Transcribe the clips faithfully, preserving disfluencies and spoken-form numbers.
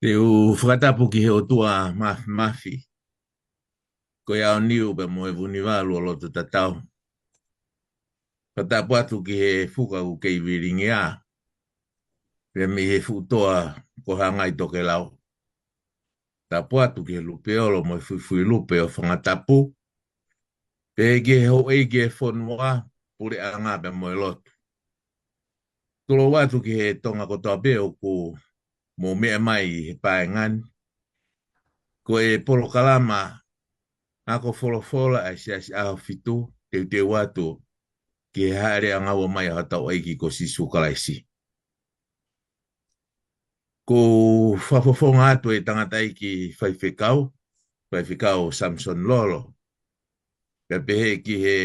Te u fakatapu ki he ʻOtua Māfimafi, ko e ʻaoniu pea mo e vunivalu ʻo loto tatau. Fakatapu atu ki he fuka ʻoku kei vilingia, pea mei he fuʻu toa ko Hangai Tokelau. Tapu atu ki he lupe ʻolo mo e fuifui lupe ʻo Fangatapu, pea ki he houʻeiki e fonua, puleʻanga pea mo e lotu. Tulou atu ki he Tonga kotoa pē ʻoku mou meʻa mai ʻi he paenga ni. Ko e polokalama ako folofola ʻa e Siasi ʻAhofitu, teuteu atu ki he Hāʻele ʻAngaua mai ʻa hotau ʻEiki ko Sīsū Kalaisi. ʻOku ou fakafofonga atu e tangataʻeiki faifekau, Faifekau Samson Lolo, pea pehē ki he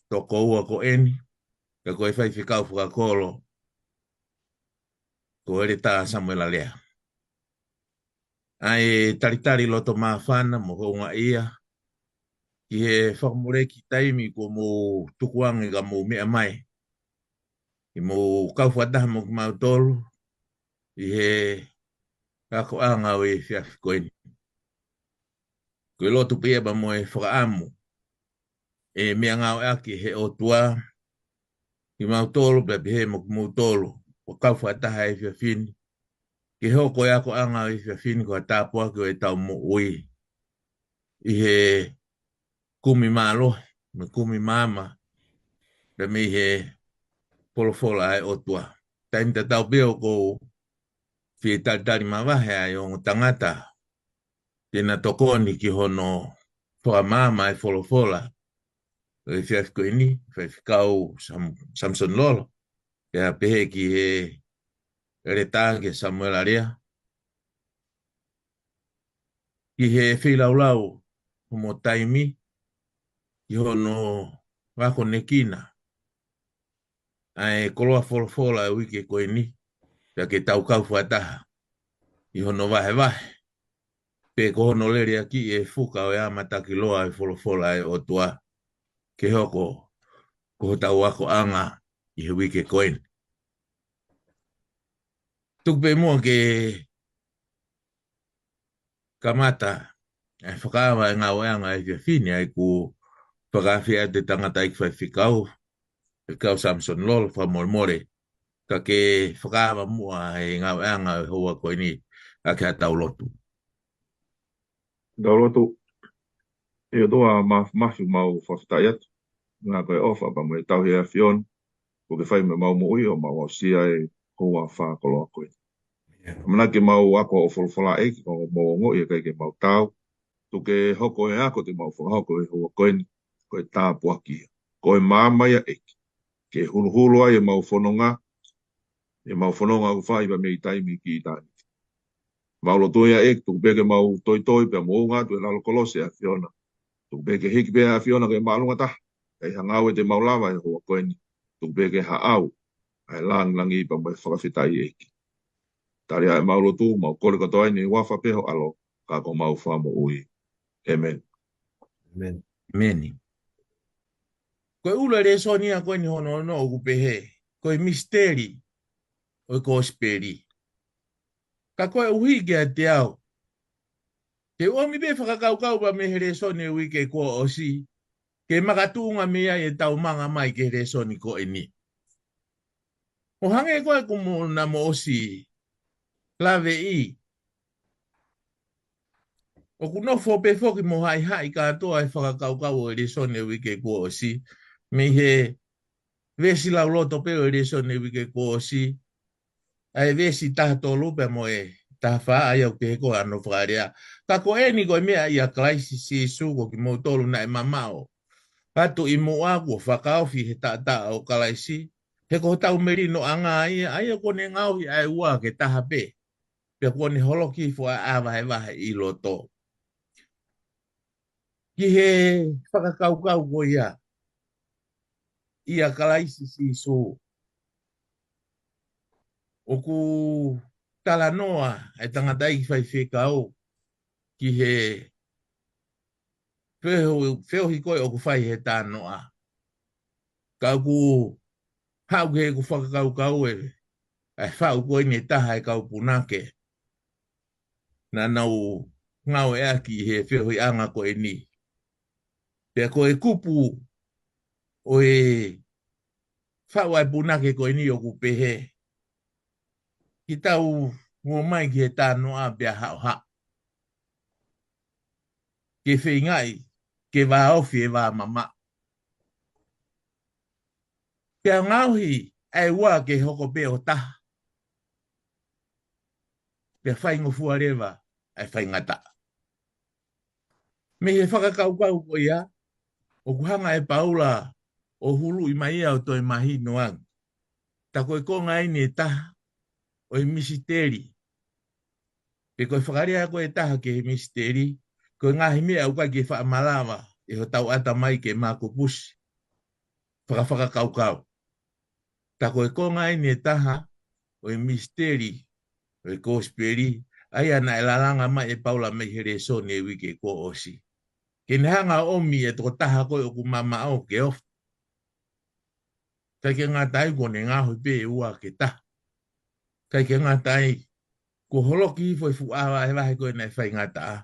tokoua ko eni, ka ko e faifekau fakakolo, ko Heletā Samuela Lea. ʻA e talitali loto māfana mo houngaʻia, ki he fakamoleki taimi kuo mou tukuange ka mou meʻa mai, ʻi mou kau fakataha mo kimautolu ʻi he akoʻanga ʻo e efiafi ko eni. Ko e lotu pē ia pea mo e fakaʻamu ʻe meʻangāueʻaki he ʻOtua kimautolu pea pehē mo kimoutolu ʻoku kau fakataha he efiafi ni, ke hoko e akoʻanga ʻo e efiafi ni ko ha tāpuaki ʻo ʻetau moʻui ʻi he kumi mālohi mo e kumi maama, pea mei he folofola ʻa e ʻOtua. Taimi tatau pē ʻoku ou fie talitali mavahe ʻa e ongo tangata te na tokoni ki hono fakamaama e folofola ʻo e efiafi ko eni, Faifekau Sam-, Samson Lolo, pea pehē ki he Heletā, ki he Samuela Lea, ki he feilaulau hoʻomo taimi, ki hono akonekina ʻa e koloa folofola ʻo e uike ko eni, pea ke tau kau fakataha ʻi hono vahevahe, pe ko hono leleakiʻi e fuka ʻo e ʻamatakiloa e folofola ʻa e ʻOtua, ke hoko ko hotau akoʻanga ʻi he uike ko eni. Tuku pē muʻa ke kamata e fakaava e ngāueʻanga ʻo e efiafi ni, ʻa ia ʻoku fakaafeʻi atu e tangataʻeiki faifekau, Faifekau Samson Lolo, fakamolemole, ka ke fakaava muʻa e ngāueʻanga ʻo e houa ko eni ʻaki haʻatau lotu. Tau lotu. ʻE ʻOtua Māfimafi, mau fakafetaʻi atu. Ngā ko e ʻofa pea mo e tauhi ʻa e ʻAfiona kuo ke fai maʻa ʻemau moʻui ʻo mau aʻusia e houa fakakoloa ko eni. ʻAmanaki ke mau ako hoʻo folofola ʻEiki, ka ʻoku mau ongoʻi ʻe ʻikai ke mau taau. Tuku ke hoko e ako te mau fakahoko he houa ko eni ko e tāpuaki ia, ko e maama ia ʻEiki, ke huluhulu ai ʻemau fononga, ʻemau fononga ʻoku fai pea mei taimi ki ʻitāniti. Mau lotu ia ʻEiki, tuku pē ke mau toitoi pea moʻunga atu he lalo kolosi ʻa e ʻAfiona. Tuku pē ke hiki pē ʻa e ʻAfiona ki he māʻolunga taha, ʻi ha ngāue te mau lava he houa ko eni. Tuku pē ke haʻau ʻa e lāngilangi pea mo e fakafetaʻi ʻEiki. Tali ʻa ʻemau lotu, mau kole kotoa eni ʻi he huafa pē ho ʻAlo, ka ko homau Fakamoʻui. ʻĒmeni. ʻĒmeni. ʻĒmeni. Ko e ʻuluaki lēsoni ia ko eni hono ono ʻoku pehē, ko e misiteli ʻo e kosipeli. Ka koeʻuhi kiate au, te u ʻomi pē fakakaukau pea mei he lēsoni ʻo e uike kuo ʻosi, ke makatuʻunga mei ai ʻetau manga mai ki he lēsoni ko eni. ʻO hangē ko ē kuo mou, naʻa mou ʻosi laveʻi, ʻoku nofo pē foki mo haʻihaʻi kātoa e fakakaukau ʻo e lēsoni ʻo e uike kuo ʻosi, mei he veesi lauloto pē ʻo e lēsoni ʻo e uike kuo ʻosi, ʻa e veesi taha tolu pea mo e taha fā, ʻa ia ʻoku pehē ko hono fakalea: Ka ko eni ko e meʻa ʻia Kalaisi Sīsū, ko kimoutolu naʻe mamaʻo atu ʻi muʻa kuo fakaofi he taʻataʻa ʻo Kalaisi, he ko hotau melinoʻanga ia, ʻa ia kuo ne ngaohi ʻa e ua ke taha pē, pea kuo ne holoki hifo ʻa e ʻā vahevahe ʻi loto. Ki he fakakaukau ko ia, ʻia Kalaisi Sīsū, ʻoku talanoa e tangataʻeiki faifekau ki he feohi, feohi ko ē ʻoku fai he tānoʻa. Ka ʻoku haʻu ki heʻeku fakakaukau e, ʻa e faʻu ko eni ʻe taha e kau punake. naʻa nau ngāueʻaki he feohiʻanga ko eni. Pea ko e kupu ʻo e faʻu ʻa e punake ko eni ʻoku pehē: Ke tau ō mai ki he tānoʻa pea haʻohaʻo, ke feingaʻi ke vāofi e vāmamaʻo. Pea ngaohi ʻa e ua ke hoko pē ʻo taha, pea faingofua leva ʻa e faingataʻa. Mei he fakakaukau ko ia, ʻoku hanga ʻe Paula ʻo huluʻi mai ia ʻo toe mahino ange. Tā ko e konga eni ʻe taha ʻo e misiteli. Pe ko e fakalea ko ē ʻe taha ki he misiteli, ko e ngaahi meʻa ʻoku ʻikai ke faʻa malava ʻe hotau ʻatamai ke makupusi, fakafakakaukau. Tā ko e konga eni ʻe taha ʻo e misiteli ʻo e kosipeli, ʻa ia naʻe lalanga mai ʻe Paula mei he lēsoni e uike kuo ʻosi. Ke ne hanga ʻo ʻomi e tokotaha ko ē ʻoku mamaʻo ke ofi. ʻIkai ke ngata ai, kuo ne ngaohi pē ʻe ua ke taha. ʻIkai ke ngata ai, kuo holoki hifo e fuʻu vahevahe ko ē ʻa e faingataʻa,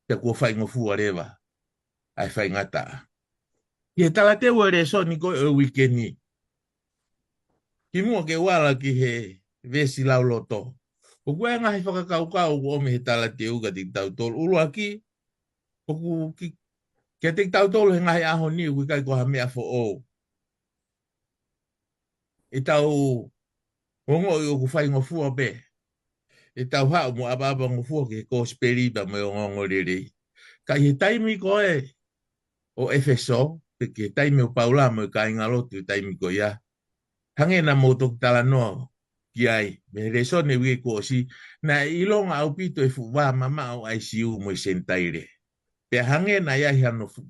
pea kuo faingofua leva ʻa e faingataʻa. Ki he talateu e lēsoni ko ē ʻo e uike ni, kimuʻa ke u ala ki he veesi lauloto, ʻoku ʻi ai e ngaahi fakakaukau ʻoku ʻomi ʻe he talateu kiate kitautolu. ʻUluaki, ʻoku ki, kiate kitautolu he ngaahi ʻaho ni ʻoku ʻikai ko ha meʻa foʻou ʻetau ongoʻi ʻoku faingofua pē ʻetau haʻu mo ʻapaʻapangofua ki he kosipeli pea mo e ongoongolelei. Ka ʻi he taimi ko ē ʻo ʻEfesō, pe ki he taimi ʻo Paula mo e kāingalotu he taimi ko ia, hangē naʻa mou toki talanoa ki ai mei he lēsoni e uike kuo ʻosi, naʻe ʻilonga ʻaupito e fuʻu vāmamaʻo ʻa e Siu mo e Senitaile. Pea hangē naʻe ʻi ai hano fuʻu,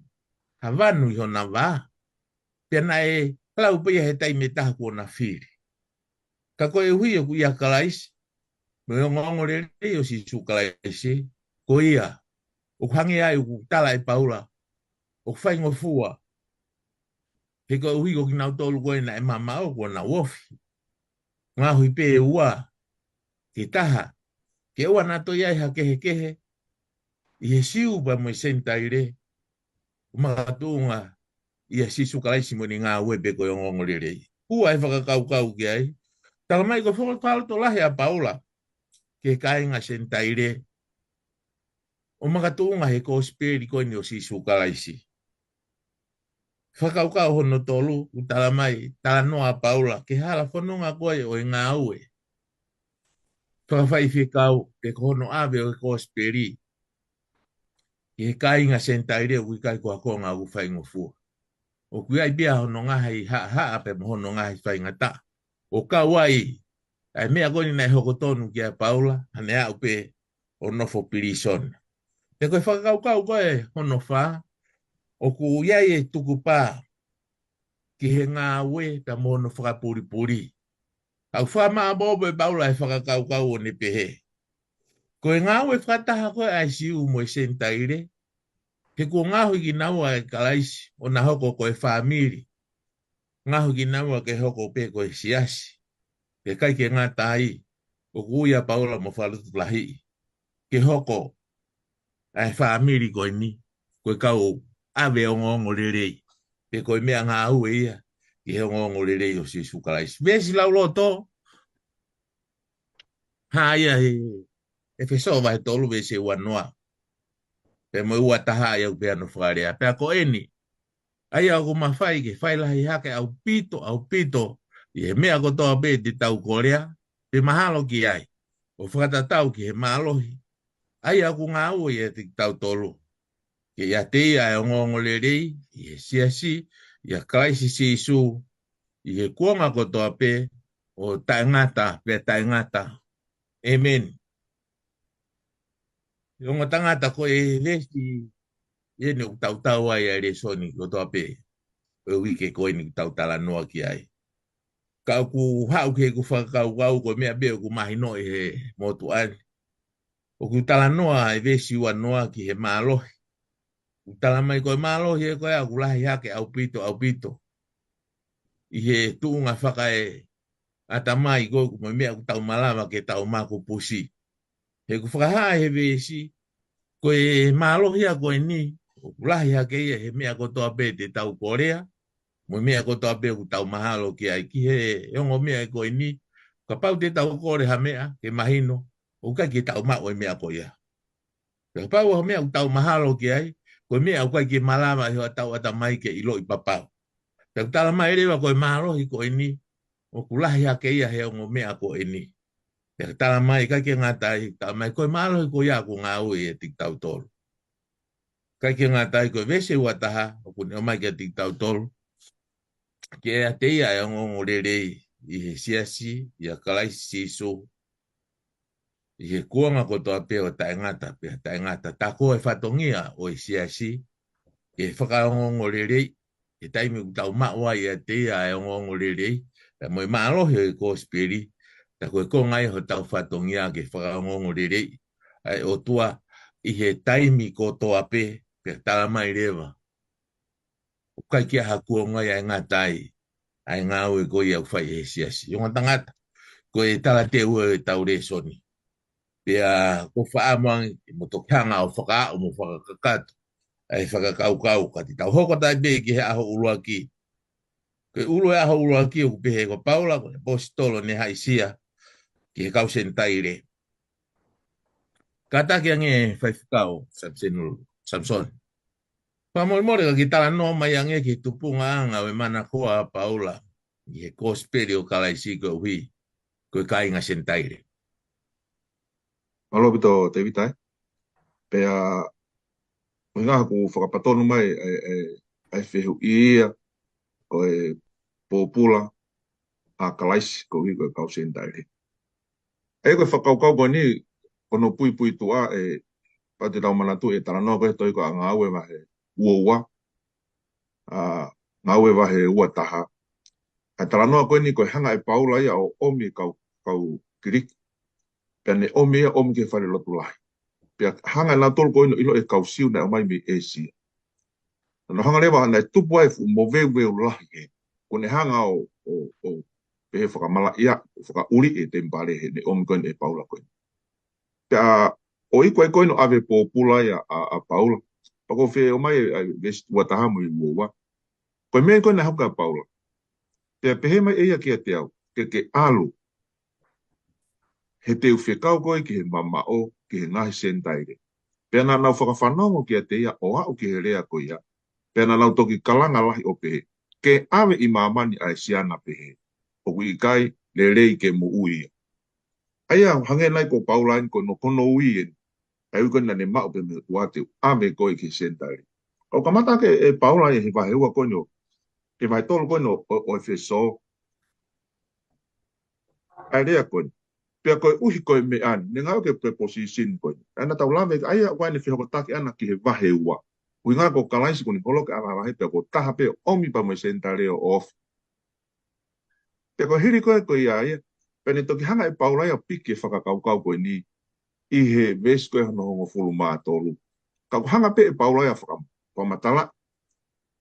ha vanu ʻi hona vā. Pea naʻe lau pē ia he taimi ʻe taha kuo na fili. Ka koeʻuhi ʻoku ʻia Kalaisi, mo e ongoongolelei ʻo Sīsū Kalaisi, ko ia, ʻoku hangē ai ʻoku tala ʻe Paula, ʻoku faingofua. He koeʻuhi ko kinautolu ko ē naʻe mamaʻo kuo nau ofi. Ngaohi pē ʻe ua ke taha, ke ʻoua naʻa toe ʻi ai ha kehekehe ʻi he Siu pea mo e Senitaile, ʻo makatuʻunga ʻia Sīsū Kalaisi mo ʻene ngāue pe ko e ongoongolelei. Ua e fakakaukau ki ai. Talamai ko e fakalotolahi ʻa Paula ki he kāinga Senitaile, ʻo makatuʻunga he kosipeli ko eni ʻo Sīsū Kalaisi. Fakakaukau hono tolu, ʻoku talamai, talanoa ʻa Paula ki he hala fononga ko ē ʻo e ngāue fakafaifekau, pe ko hono ʻave ʻo e kosipeli ki he kāinga Senitaile ʻoku ʻikai ko ha konga ʻoku faingofua. ʻOku ʻi ai pē ia hono ngaahi haʻahaʻa pea mo hono ngaahi faingataʻa. ʻO kau ai ʻa e meʻa ko eni naʻe hoko tonu kia Paula, ʻa ʻene aʻu pē ʻo nofo pilīsone. Pea ko e fakakaukau ko ē hono fā, ʻoku ʻi ai e tukupā ki he ngāue pea mo hono fakapulipuli. Haʻu fakamaʻopoʻopo ʻe Paula e fakakaukau ʻo ne pehē: Ko e ngāue fakataha ko ē ʻa e Siu mo e Senitaile, he kuo ngaohi kinaua ʻe Kalaisi ʻo na hoko ko e fāmili. Ngaohi kinaua ke hoko pē ko e siasi. Pea ʻikai ke ngata ai, ʻoku ui ʻa Paula mo fakalotolahiʻi ke hoko ʻa e fāmili ko eni ko e kau ʻave ongoongolelei, pe ko e meʻangāue ia ki he ongoongolelei ʻo Sīsū Kalaisi. Veesi lauloto, hā ia he ʻEfesō vahe tolu veesi uanoa. Pea mo e uataha ia ʻoku pehē hono fakalea: Pea ko eni, ʻa ia ʻoku mafai ke fai lahi hake ʻaupito, ʻaupito, ʻi he meʻa kotoa pē te tau kolea, pe mahalo ki ai, ʻo fakatatau ki he mālohi ʻa ia ʻoku ngāue ʻiate kitautolu. Ke ʻiate ia ʻa e ongoongolelei ʻi he siasi, ʻia Kalaisi Sīsū, ʻi he kuonga kotoa pē, ʻo taʻengata pea taʻengata. ʻĒmeni. Ongo tangata, ko e veesi eni ʻoku tautau ai ʻa e lēsoni kotoa pē ʻo e uike ko eni ʻoku tau talanoa ki ai. Ka ʻoku haʻu ki heʻeku fakakaukau ko e meʻa pē ʻoku mahinoʻi he motuʻa ni. ʻOku talanoa e veesi uanoa ki he mālohi. ʻOku talamai ko e mālohi ē ko ia ʻoku lahi hake ʻaupito, ʻaupito ʻi he tuʻunga fakaeʻatamai ko ē mo e meʻa ʻoku tau malava ke tau makupusi. He ʻoku fakahā he veesi, ko e mālohi ia ko eni, ʻoku lahi hake ia he meʻa kotoa pē te tau kolea, mo e meʻa kotoa pē ʻoku tau mahalo ki ai, ki he ongo meʻa ko eni, kapau te tau kole ha meʻa, ke mahino, ʻoku ʻikai ke tau maʻu e meʻa ko ia. Pea kapau ʻa e meʻa ʻoku tau mahalo ki ai, ko e meʻa ʻoku ʻikai ke malava ʻe hotau ʻatamai ke ʻiloʻi papau. Pea ʻoku tala mai leva ko e mālohi ko eni, ʻoku lahi hake ia he ongo meʻa ko eni. Pea ʻoku tala mai, ʻikai ke ngata ai, tala mai, ko e mālohi ko ia ʻoku ngāue ʻiate kitautolu. ʻIkai ke ngata ai, ko e veesi ua taha, ʻoku ne ʻomai kiate kitautolu. Ke ʻiate ia ʻa e ongoongo lelei ʻi he siasi, ʻia Kalaisi Sīsū, ʻi he kuonga kotoa pē ʻo taʻengata, pea taʻengata. Tā ko e fatongia ʻo e siasi, ke fakaongoongo lelei, he taimi ʻoku tau maʻu ai ʻiate ia ʻa e ongoongo lelei, pea mo e mālohi ʻo e kosipeli, tā ko e konga ia hotau fatongia ke fakaongoongo lelei ʻa e ʻOtua ʻi he taimi kotoa pē, pea tala mai leva. ʻOku ʻikai ke ʻi ai ha kuonga ia ʻe ngata ai ʻa e ngāue ko ia ʻoku fai ʻe he siasi. Ongo tangata, ko e talateu ʻo ʻetau lēsoni. Pea ʻoku ou fakaʻamu ange ke mou toki hanga ʻo fakaaʻu mo fakakakato ʻa e fakakaukau, ka te tau hoko atu pē ki he ʻaho ʻuluaki. Ko e ʻulu ʻo e ʻaho ʻuluaki ʻoku pehē ko Paula, ko e ʻaposetolo naʻe haʻisia ki he kau Senitaile. Kātaki ange Faifekau Samisonu, Samisoni. Fakamolemole ka ke talanoa mai ange ki he tupuʻanga ʻo e manakoa ʻa Paula ʻi he kosipeli ʻo Kalaisi koeʻuhi ko e kāinga Senitaile. Mālō ʻaupito Tēvita ē. Pea ʻuhinga ʻoku fakapatonu mai ʻa e, ʻa e, ʻa e fehuʻi ia ko e pōpula ʻa Kalaisi koeʻuhi ko e kau Senitaile. ʻE ko e fakakaukau ko eni, ko hono puipuituʻa ē, kapau te tau manatuʻi e talanoa ko ē he tohi ko Ngāue vahe ua ua, ʻa, Ngāue vahe ua taha. ʻA e talanoa ko eni ko e hanga ʻe Paula ia ʻo ʻomi e kau, kau Kiliki. Pea ne ʻomi ia ʻomi ki he fale lotu lahi. Pea hanga ʻe nautolu ko eni ʻo ʻilo e kau Siu naʻe ʻomai mei ʻĒsia. Naʻe hanga leva naʻe tupu ai e fuʻu moveuveu lahi ē. Kuo ne hanga ʻo, ʻo, ʻo pehē fakamalaʻia, fakaʻuli e temipale he ne ʻomi ko eni ʻe Paula ko eni. Pea ʻoku ʻikai ko eni ʻo ʻave pōpula ia ʻa, ʻa Paula. Pea ko e fehuʻi mai ʻa e veesi ua taha mo e ua ua. Ko e meʻa ko eni naʻe hoko kia Paula. Pea pehē mai ʻe ia kiate au, ke ke ʻalu. He te u fekau koe ki he mamaʻo, ki he ngaahi Senitaile. Pea naʻa nau fakafanongo kiate ia ʻo aʻu ki he lea ko ia. Pea naʻa nau toki kalanga lahi ʻo pehē, ke ʻave ʻi māmani ʻa e siana pehē. ʻOku ʻikai lelei ke moʻui ia. ʻA ia, hangē nai ko Paula eni ko hono, ko hono ui eni. ʻA e ui ko eni naʻa ne maʻu pē mei he ʻOtua, te u ʻave koe ki he Senitaile. Ka ʻoku kamata hake ʻe Paula ʻi he vahe ua ko eni ʻo, ʻi he vahe tolu ko eni ʻo, ʻo, ʻo ʻEfesō. ʻA e lea ko eni. Pea koeʻuhi ko e meʻa ni, ne ngāueʻaki e preposition ko eni. ʻA ia naʻa tau lave, ʻa ia ʻoku ʻi ai ʻene fehokotaki ʻana ki he vahe ua. ʻUhinga ko Kalaisi kuo ne holoki ʻa e vahevahe pea ko e taha pē ʻomi pea mo e Senitaile ʻo ofi. Pea ko e hili ko ē ko ia ia, pea ne toki hanga ʻe Paula ia ʻo piki e fakakaukau ko eni ʻi he veesi ko ē hono hongofulu mā tolu. Ka ʻoku hanga pē ʻe Paula ia ʻo faka-, fakamatala,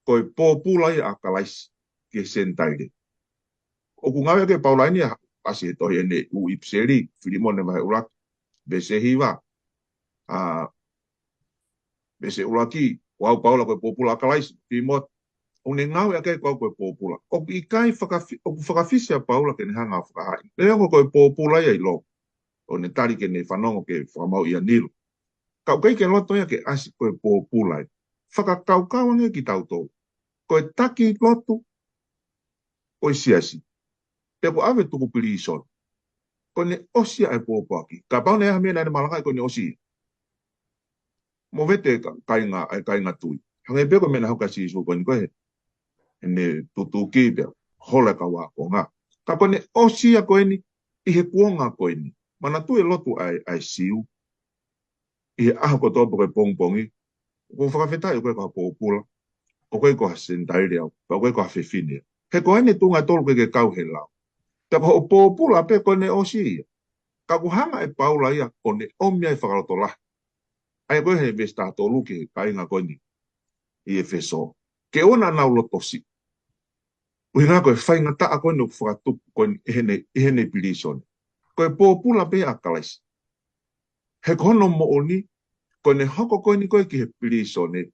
ko e pōpula ia ʻa Kalaisi ki he Senitaile. ʻOku ngāueʻaki ʻe Paula eni ʻa, ʻasi he tohi ʻene ʻū ʻipiseli, Filimone vahe ʻuluaki, veesi hiva, ʻa, veesi ʻuluaki, ʻoku ʻai ʻe Paula ko e pōpula ʻa Kalaisi, Tīmote, ʻoku ne ngāueʻaki ʻe ia ko e pōpula. ʻOku ʻikai fakafi-, ʻoku fakafisi ʻa Paula ke ne hanga ʻo fakahaaʻi. Neongo ko e pōpula ia ʻi loto. ʻO ne tali ke ne fanongo ke fakamaau ʻia Nilo. Ka ʻoku ʻikai ke loto ia ke ʻasi ko e pōpula ia. Fakakaukau ange kitautolu. Ko e taki lotu ʻo e siasi. Pea kuo ʻave tuku pilīsone. Ko ʻene ʻosi ia e pōpoaki. Kapau naʻe ʻi ai ha meʻa naʻa ne malangaʻi ko ʻene ʻosi ia. Movete ka-, kāinga, ʻa e kāinga tui. Hangē pē ko e meʻa naʻe hoko kia Sīsū ko eni ko ē. ʻEne tutuki pea holo e kau ākonga. Ka ko ʻene ʻosi ia ko eni, ʻi he kuonga ko eni. Manatuʻi e lotu ʻa e, ʻa e Siu. ʻI he ʻaho kotoa pe ko e pongipongi. ʻOku ou fakafetaʻi ʻoku ʻikai ko ha pōpula. ʻOku ʻikai ko ha Senitaile au. Pea ʻoku ʻikai ko ha fefine. He ko ʻene tuʻunga ʻe tolu ʻoku ʻikai ke kau he lao. Pea ko hoʻo pōpula pē ko ʻene ʻosi ia. Ka ʻoku hanga ʻe Paula ia ʻo ne ʻomi ai e fakalotolahi. ʻA ia ko ē he veesi taha tolu ki he kāinga ko eni ʻi ʻEfesō. Ke ʻoua naʻa nau loto siʻi. ʻUhinga ko e faingataʻa ko eni ʻoku fakatupu ko eni ʻi heʻene, ʻi heʻene pilīsone. Ko e pōpula pē ʻa Kalaisi. He ko hono moʻoni, ko ʻene hoko ko eni ko ē ki he pilīsone,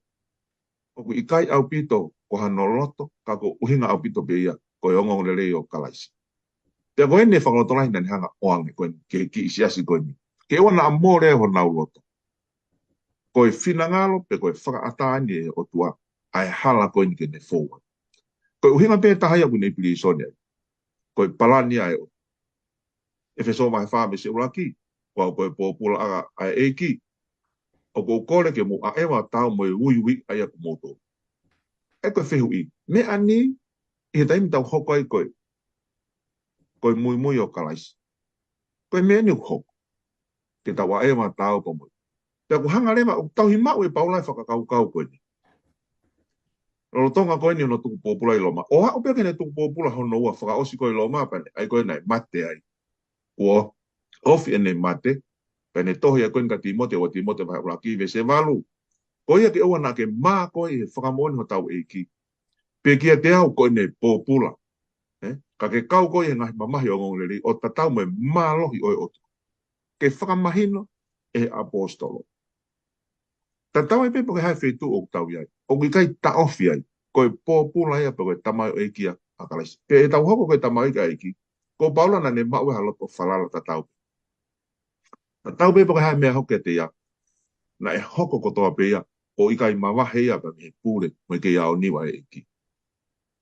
ʻoku ʻikai ʻaupito ko hano loto, ka ko e ʻuhinga ʻaupito pē ia, ko e ongoongolelei ʻo Kalaisi. Pea ko ʻene fakalotolahi naʻa ne hanga ʻo ʻoange ko eni ki he kiʻi siasi ko eni, ke ʻoua naʻa mole honau loto. Ko e finangalo pe ko e fakaʻatā eni ʻe he ʻOtua ʻa e hala ko eni ke ne fou ai. Ko e ʻuhinga pē taha ia ʻoku ne pilīsone ai. Ko e palani ʻa e ʻOtua. ʻEfesō vahe fā veesi ʻuluaki, ko au ko e pōpula ʻa e ʻEiki. ʻOku ou kole ke mou ʻaʻeva taau mo e uiuiʻi ʻa ia ʻoku mou tō. ʻE ko e fehuʻi, meʻa ni, ʻi he taimi tau hoko ai ko e, ko e muimui ʻo Kalaisi. Ko e meʻa ni ʻoku hoko. Ke tau ʻaʻeva taau pea mo ia. Pea ʻoku hanga leva ʻo tauhi maʻu ʻe Paula e fakakaukau ko eni. Lolotonga ko eni hono tuku pōpula ʻi Loma. ʻO aʻu pē ki heʻene tuku pōpula hono ua fakaʻosi ko ē ʻi Loma pea ne, ʻai ko ē naʻe mate ai. Kuo ofi ʻene mate, pea ne tohi ai ko eni kia Tīmote, ua Tīmote vahe ʻuluaki veesi valu. Ko ia ke ʻoua naʻa ke mā koe ʻi he fakamoʻoni hotau ʻEiki. Pea kiate au ko ʻene pōpula. Ē? Ka ke kau koe ʻi he ngaahi mamahi ʻo e ongoongolelei, ʻo tatau mo e mālohi ʻo e ʻOtua. Ke fakamahino ʻe he ʻaposetolo. Tatau ai pē pe ko e hā e feituʻu ʻoku tau ʻi ai. ʻOku ʻikai taʻofi ai. Ko e pōpula ia pe ko e tamaioʻeiki ʻa Kalaisi. Pea ʻe tau hoko ko e tamaioʻeiki ʻa e ʻEiki. Ko Paula naʻa ne maʻu ʻa e loto falala tatau. Tatau pē pe ko e hā e meʻa hoko kiate ia. Naʻe hoko kotoa pē ia. ʻO ʻikai mavahe ia pea mei he pule. Mo e kei aoniu ʻa e ʻEiki.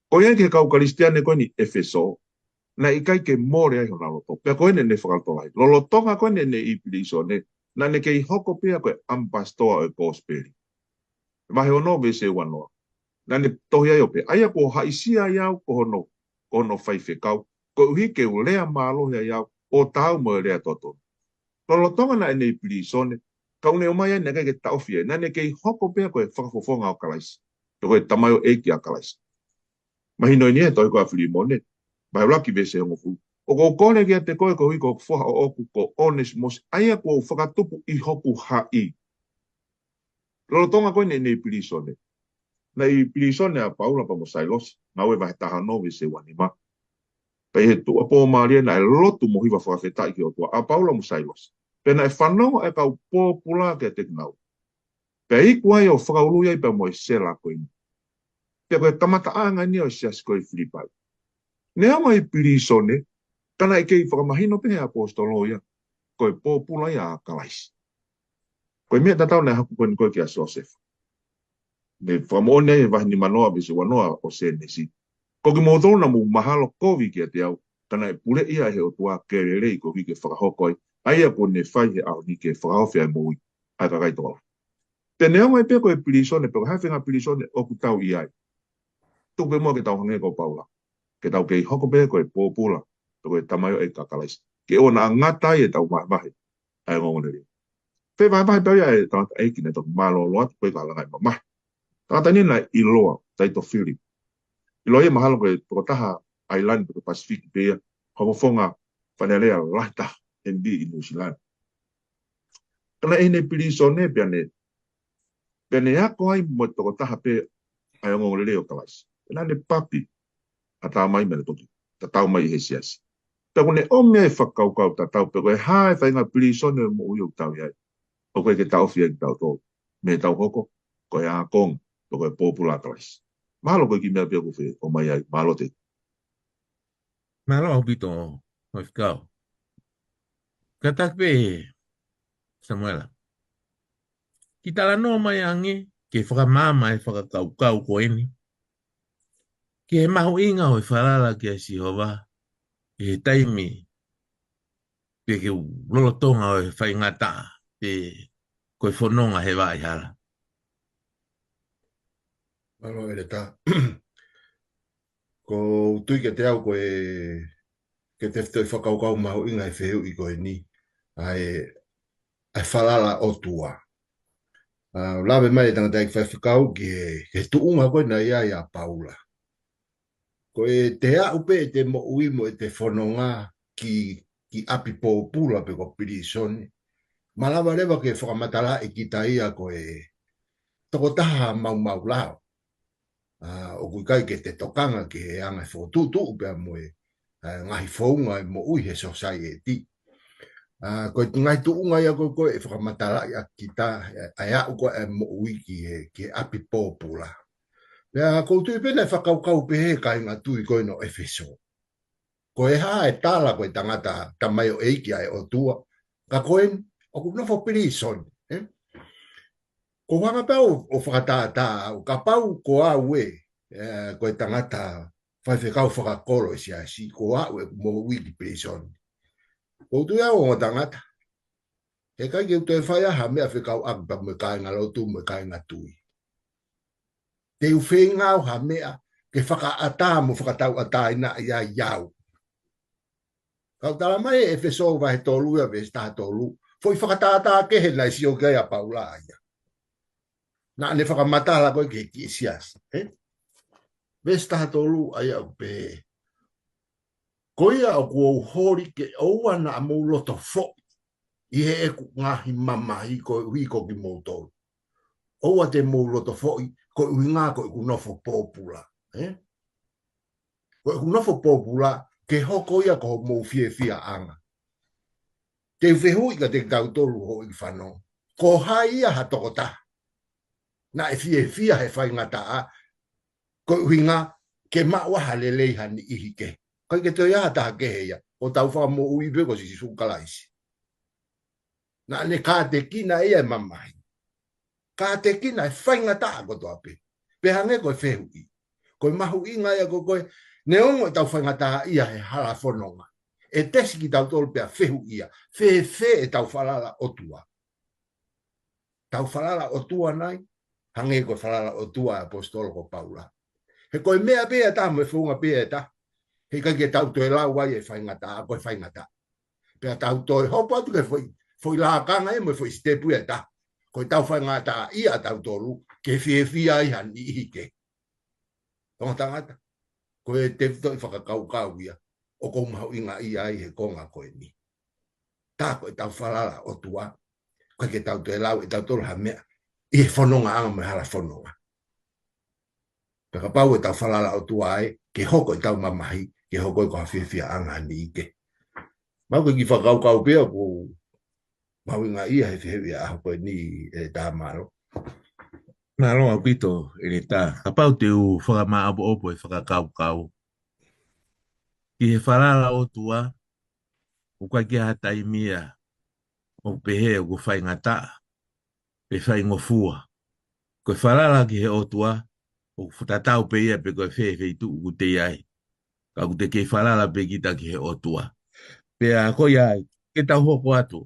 Ko ia ki he kau Kalisitiane ko eni ʻEfesō, naʻe ʻikai ke mole ai honau loto. Pea ko ʻene ne fakalotolahi. Lolotonga ko ʻene ne ʻi pilīsone, naʻa ne kei hoko pē ia ko e ʻamipasitoa ʻo e kosipeli. Vahe ono veesi uanoa. Naʻa ne tohi ai ʻo pehē, ʻa ia kuo haʻisia ai au ko hono, ko hono faifekau. Koeʻuhi ke u lea mālohi ai au, ʻo taau mo e lea totonu. Lolotonga naʻe ne ʻi pilīsone, ka ʻoku ne ʻomai ai naʻe ʻikai ke taʻofi ai, naʻa ne kei hoko pē ia ko e fakafofonga ʻo Kalaisi, pe ko e tamaioʻeiki ʻa Kalaisi. Mahino eni he tohi ko ē ʻa Filimone, vahe ʻuluaki veesi hongofulu. ʻOku ou kole kiate koe koeʻuhi ko hoku foha ʻoʻoku ko ʻOnesimosi, ʻa ia kuo u fakatupu ʻi hoku haʻi. Lolotonga ko ē naʻe ne ʻi pilīsone. Naʻe ʻi pilīsone ʻa Paula pea mo Sailosi, Ngāue vahe taha ono veesi uanima. Pea ʻi he tuʻuapō mālie naʻe lotu mo hiva fakafetaʻi ki he ʻOtua ʻa Paula mo Sailosi. Pea naʻe fanongo ʻa e kau pōpula kiate kinaua. Pea iku ai ʻo fakaului ai pea mo e sela ko eni. Pea ko e kamataʻanga eni ʻo e siasi ko ē ʻi Filipai. Neongo ʻi pilīsone, ka naʻe kei fakamahino pē he ʻaposetolo ia, ko e pōpula ia ʻa Kalaisi. Ko e meʻa tatau naʻe haku ko eni ko ē kia Siosefa. Ne fakamoʻoni ai he vahe nimanoa veesi uanoa ʻo Sēnesi. Ko kimoutolu naʻa mou mahalo kovi kiate au, ka naʻe puleʻi ia ʻe he ʻOtua ke lelei koeʻuhi ke fakahoko ai, ʻa ia kuo ne fai he ʻaho ni ke fakahaofi ʻa e moʻui ʻa e kakai tokolahi. Pea neongo ai pē ko e pilīsone, pe ko e hā e faʻahinga pilīsone ʻoku tau ʻi ai. Tuku pē muʻa ke tau hangē ko Paula. Ke tau kei hoko pē ko e pōpula, pe ko e tamaioʻeiki ʻa Kalaisi. Ke ʻoua naʻa ngata ai ʻetau vahevahe ʻa e ongoongolelei. Fevahevahe pē ia ʻe he tangataʻeiki naʻe toki mālōlō atu ko e kalanga ʻi mamahi. Tangata ni naʻe ʻiloa, Taito Philip. ʻIloa ia mahalo ko e tokotaha ʻailani pe ko e Pasifiki pē ia, fakafofonga fānele lahi taha, M B ʻi Nuʻusila ni. Ka naʻe ʻi heʻene pilīsone pea ne, pea ne ako ai mo e tokotaha pē ʻa e ongoongolelei ʻo Kalaisi. Pea naʻa ne papi, ʻatā mai mei he toki tatau mai ʻi he siasi. Pea ʻoku ne ʻomi ai e fakakaukau tatau pe ko e hā e faʻahinga pilīsone ʻo e moʻui ʻoku tau ʻi ai. ʻOku ʻikai ke taʻofi ai kitautolu. Mei heʻetau hoko, ko e ākonga, pe ko e pōpula ʻa Kalaisi. Mahalo ko e kiʻi meʻa pē ia ʻoku ou fie ʻomai ai, mālō Tēvita. Mālō ʻaupito, Faifekau. Kātaki pē, Samuela. Kiʻi talanoa mai ange, ke fakamaama e fakakaukau ko eni. Ki he mahuʻinga ʻo e falala kia Sihova, ʻi he taimi, pe ke u lolotonga ʻo e faingataʻa, pe ko e fononga he vaʻa hala. Mālō ʻEletā. ʻOku ou tui kiate au ko e, ko e tefitoʻi fakakaukau mahuʻinga e fehuʻi ko eni, ʻa e, ʻa e falala ʻOtua. ʻA, lave mai e tangataʻeiki Faifekau ki he, ki he tuʻunga ko ē naʻe ʻi ai ʻa Paula. Ko ʻete aʻu pē ʻete moʻui mo ʻete fononga ki, ki ʻapi pōpula pe ko pilīsone. Malava leva ke fakamatalaʻi kita ia ko e tokotaha maumau lao. ʻA, ʻoku ʻikai ke te tokanga ki he anga e fokotuʻutuʻu pea mo e, ʻa, ngaahi founga e moʻui he sōsaieti. ʻA, ko e ngaahi tuʻunga ia ko ē ʻe fakamatalaʻi ʻaki kita, ʻa e aʻu ko ē ʻa e moʻui ki he, ki he ʻapi pōpula. Pea ʻoku ou tui pē naʻe fakakaukau pehē ʻe he kāinga tui ko eni ʻo ʻEfesō. Ko e hā e tala ko e tangata tamaioʻeiki ʻa e ʻOtua. Ka ko eni, ʻoku nofo pilīsone, ē? ʻOku ou hanga pē au ʻo fakatātā au, kapau ko au ē, ē, ko e tangata faifekau fakakolo ʻi he siasi, ko au ʻeku moʻui ki pilīsone. ʻOku ou tui au ongo tangata. He ʻikai ke u toe fai ha meʻa fekauʻaki pea mo e kāinga lotu mo e kāinga tui. Te u feinga au ha meʻa ke fakaʻatā mo fakatauʻatāinaʻi ai au. Ka ʻoku tala mai ʻe ʻEfesō vahe tolu ia veesi taha tolu. Foʻi fakatātā kehe naʻe sio ki ai ʻa Paula ia. Naʻa ne fakamatala ko ē ki he kiʻi siasi, ē? Veesi taha tolu ʻa ia ʻoku pehē. Ko ia ʻoku ou holi ke ʻoua naʻa mou loto foʻi ʻi heʻeku ngaahi mamahi koeʻuhi ko kimoutolu. ʻOua te mou loto foʻi koeʻuhinga ko ʻeku nofo pōpula, ē? Ko ʻeku nofo pōpula ke hoko ia ko homou fiefiaʻanga. Te u fehuʻi kiate kitautolu hoʻo ʻi fano. Ko hai ia ha tokotaha naʻe fiefia he faingataʻa, koeʻuhinga ke maʻu ha lelei ha niʻihi kehe. ʻIkai ke toe ʻi ai ha taha kehe ia. ʻOku tau fakamoʻui pē ko Sīsū Kalaisi. Naʻa ne kātekina ia e mamahi. Kātekina e faingataʻa kotoa pē. Pea hangē ko e fehuʻi. Ko e mahuʻinga ia ko ē, neongo ʻetau faingataʻaʻia he hala fononga, ʻe tesi kitautolu pea fehuʻia. Fēfē ʻetau falala ʻOtua? Tau falala ʻOtua nai, hangē ko e falala ʻOtua ʻa e ʻaposetolo ko Paula. He ko e meʻa pē ʻe taha mo e founga pē ʻe taha. He ʻikai ke tau toe lau ai e faingataʻa, ko e faingataʻa. Pea tau toe hopo atu ki he foʻi, foʻi lakanga ia mo e foʻi sitepu ʻe taha. Ko ʻetau faingataʻaʻia ʻatautolu, ke fiefia ai ha niʻihi kehe. Ongo tangata, ko e tefitoʻi fakakaukau ia, ʻoku ou mahuʻingaʻia ai he konga ko eni. Tā ko ʻetau falala ʻOtua, ʻikai ke tau toe lau ʻe tautolu ha meʻa ʻi he fonongaʻanga mo e hala fononga. Pea kapau ʻetau falala ʻOtua ai, ke hoko ʻetau mamahi, ke hoko ia ko ha fiefiaʻanga ha niʻihi kehe. Mau ke kiʻi fakakaukau pē ʻoku ou mahuʻingaʻia he fehuʻi ʻa e ʻaho ko eni ʻEletā, mālō. Mālō ʻaupito ʻEletā. Kapau te u fakamāʻopoʻopo e fakakaukau. Ki he falala ʻOtua, ʻoku ʻikai ke ʻi ai ha taimi ia ʻoku pehē ʻoku faingataʻa pe faingofua. Ko e falala ki he ʻOtua, ʻoku fakatatau pē ia pe ko e fē feituʻu ʻoku te ʻi ai. Ka ʻoku te kei falala pē kita ki he ʻOtua. Pea ko ia ai, ke tau hoko atu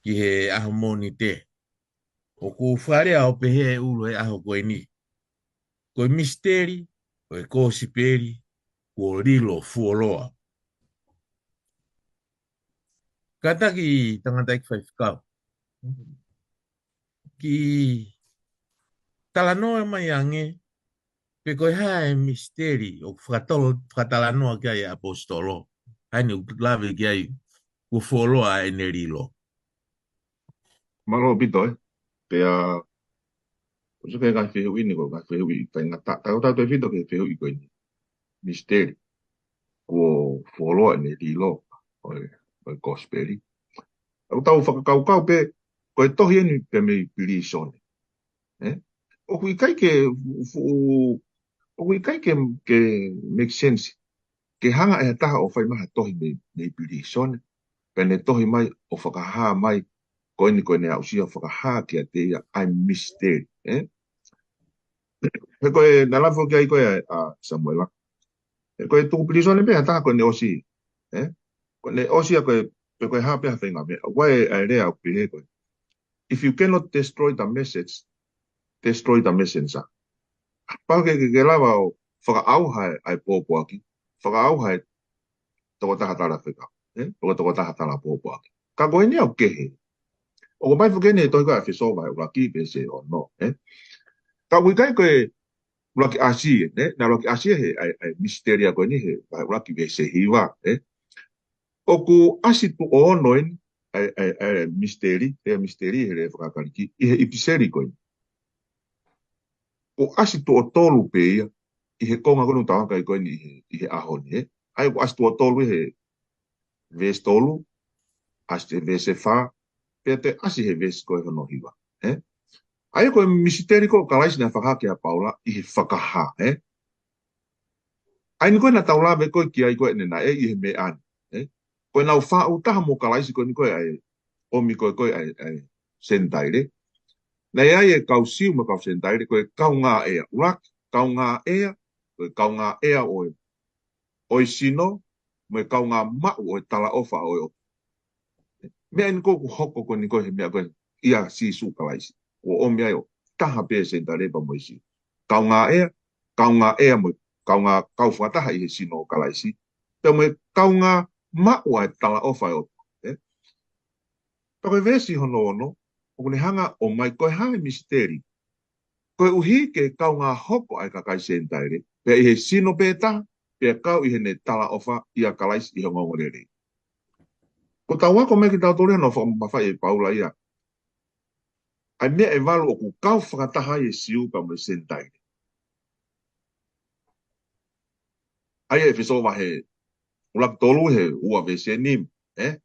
ki he ʻaho Mōnite. ʻOku ou fakalea ʻo pehē ʻe ʻulu he ʻaho ko eni. Ko e misiteli ʻo e kosipeli kuo lilo fuoloa. Kātaki tangataʻeiki faifekau, kiʻi talanoa mai ange, pe ko e hā e misiteli ʻoku fakatolo-, fakatalanoa ki ai e ʻaposetolo. Hangē ʻoku lave ki ai, kuo fuoloa ʻene lilo. Mālō ʻaupito, ē. Pea, ʻosi ko e ngaahi fehuʻi ni ko e ngaahi fehuʻi faingataʻa. Tau tau tefito ki he fehuʻi ko eni. Misiteli kuo fuoloa ʻene lilo ʻo e, ʻo e kosipeli. ʻOku tau fakakaukau pē, ko e tohi eni pē mei pilīsone. Ē? ʻOku ʻikai ke fu-, ʻoku ʻikai ke, ke make sense ke hanga ʻe ha taha ʻo fai mai ha tohi mei, mei pilīsone, pea ne tohi mai ʻo fakahā mai, ko eni ko ʻene aʻusia ʻo fakahā kiate ia ʻa e misiteli, ē? He ko e naʻe lave ki ai ko ē ʻa, ʻa Samuela. He ko e tuku pilīsone pē ha taha ko ʻene ʻosi, ē? Ko ʻene ʻosi ia ko e, pe ko e hā pē ha faʻahinga meʻa. ʻOku ʻi ai e lea ʻoku pehē ko ē, if you cannot destroy the message, destroy the messenger. Kapau ʻoku ke, ke, ke lava ʻo fakaʻauha e, ʻa e pōpoaki, fakaʻauha e tokotaha talafekau, ē? Pe ko e tokotaha tala pōpoaki. Ka ko eni ʻoku kehe. ʻOku ʻomai foki eni he tohi ko ē ʻa ʻEfesō vahe ʻuluaki veesi ono, ē? Ka ʻoku ʻikai ko e ʻuluaki ʻasi ē, nē? Naʻe ʻuluaki ʻasi ē he, ʻa e, ʻa e misiteli ko eni he vahe ʻuluaki veesi hiva, ē? ʻOku ʻasi tuʻo ono eni, ʻa e, ʻa e, ʻa e misiteli, ʻa e misiteli he lea faka-Kalisi, ʻi he ʻipiseli ko eni. ʻOku ʻasi tuʻo tolu pē ia, ʻi he konga ko eni ʻoku tau ʻi ai ko eni ʻi he, ʻi he ʻaho ni, ē? ʻA ia ʻoku ʻasi tuʻo tolu ʻi he veesi tolu, ʻAsi he veesi fā, pea toe ʻasi he veesi ko ē hono hiva. Ē? ʻA ia ko e misiteli ko ē ʻo Kalaisi naʻe fakahā kia Paula ʻi he fakahā, ē? ʻA ia ko ē naʻa tau lave ko ē ki ai ko ē ʻanenai ʻi he meʻa ni, ē? Ko ʻenau faʻu taha mo Kalaisi ko eni ko ē ʻa e ʻomi ko ē ko ē ʻa e, ʻa e Senitaile. Naʻe ʻi ai e kau Siu mo e kau Senitaile, ko e kaungāʻea. ʻUluaki, kaungāʻea, ko e kaungāʻea ʻo e ʻo e sino, mo e kaungāmaʻu ʻo e talaʻofa ʻo e ʻOtua. Meʻa eni ko ē ʻoku hoko ko eni ko ē he meʻa ko ē ʻia Sīsū Kalaisi. Kuo ʻomi ai ʻo taha pē Senitaile pea mo e Siu. Kaungāʻea, kaungāʻea mo e kaungā kau fakataha ʻi he sino ʻo Kalaisi. Pea mo e kaungāmaʻu ʻa e talaʻofa ʻo e ʻOtua. Ē? Pea ko e veesi hono ono, ʻoku ne hanga ʻo ʻomai ko e hā e misiteli. Koeʻuhi ke kaungā hoko ʻa e kakai Senitaile, pea ʻi he sino pē taha, pea kau ʻi heʻene talaʻofa ʻia Kalaisi ʻi he ongoongolelei. Ko ʻetau ako mai kitautolu ia naʻe fakamamafaʻi ʻe Paula ia. ʻA e meʻa ʻe valu ʻoku kau fakataha ai e Siu pea mo e Senitaile. ʻA ia ʻEfesō vahe ʻuluaki tolu he ua veesi ʻe nima, ē?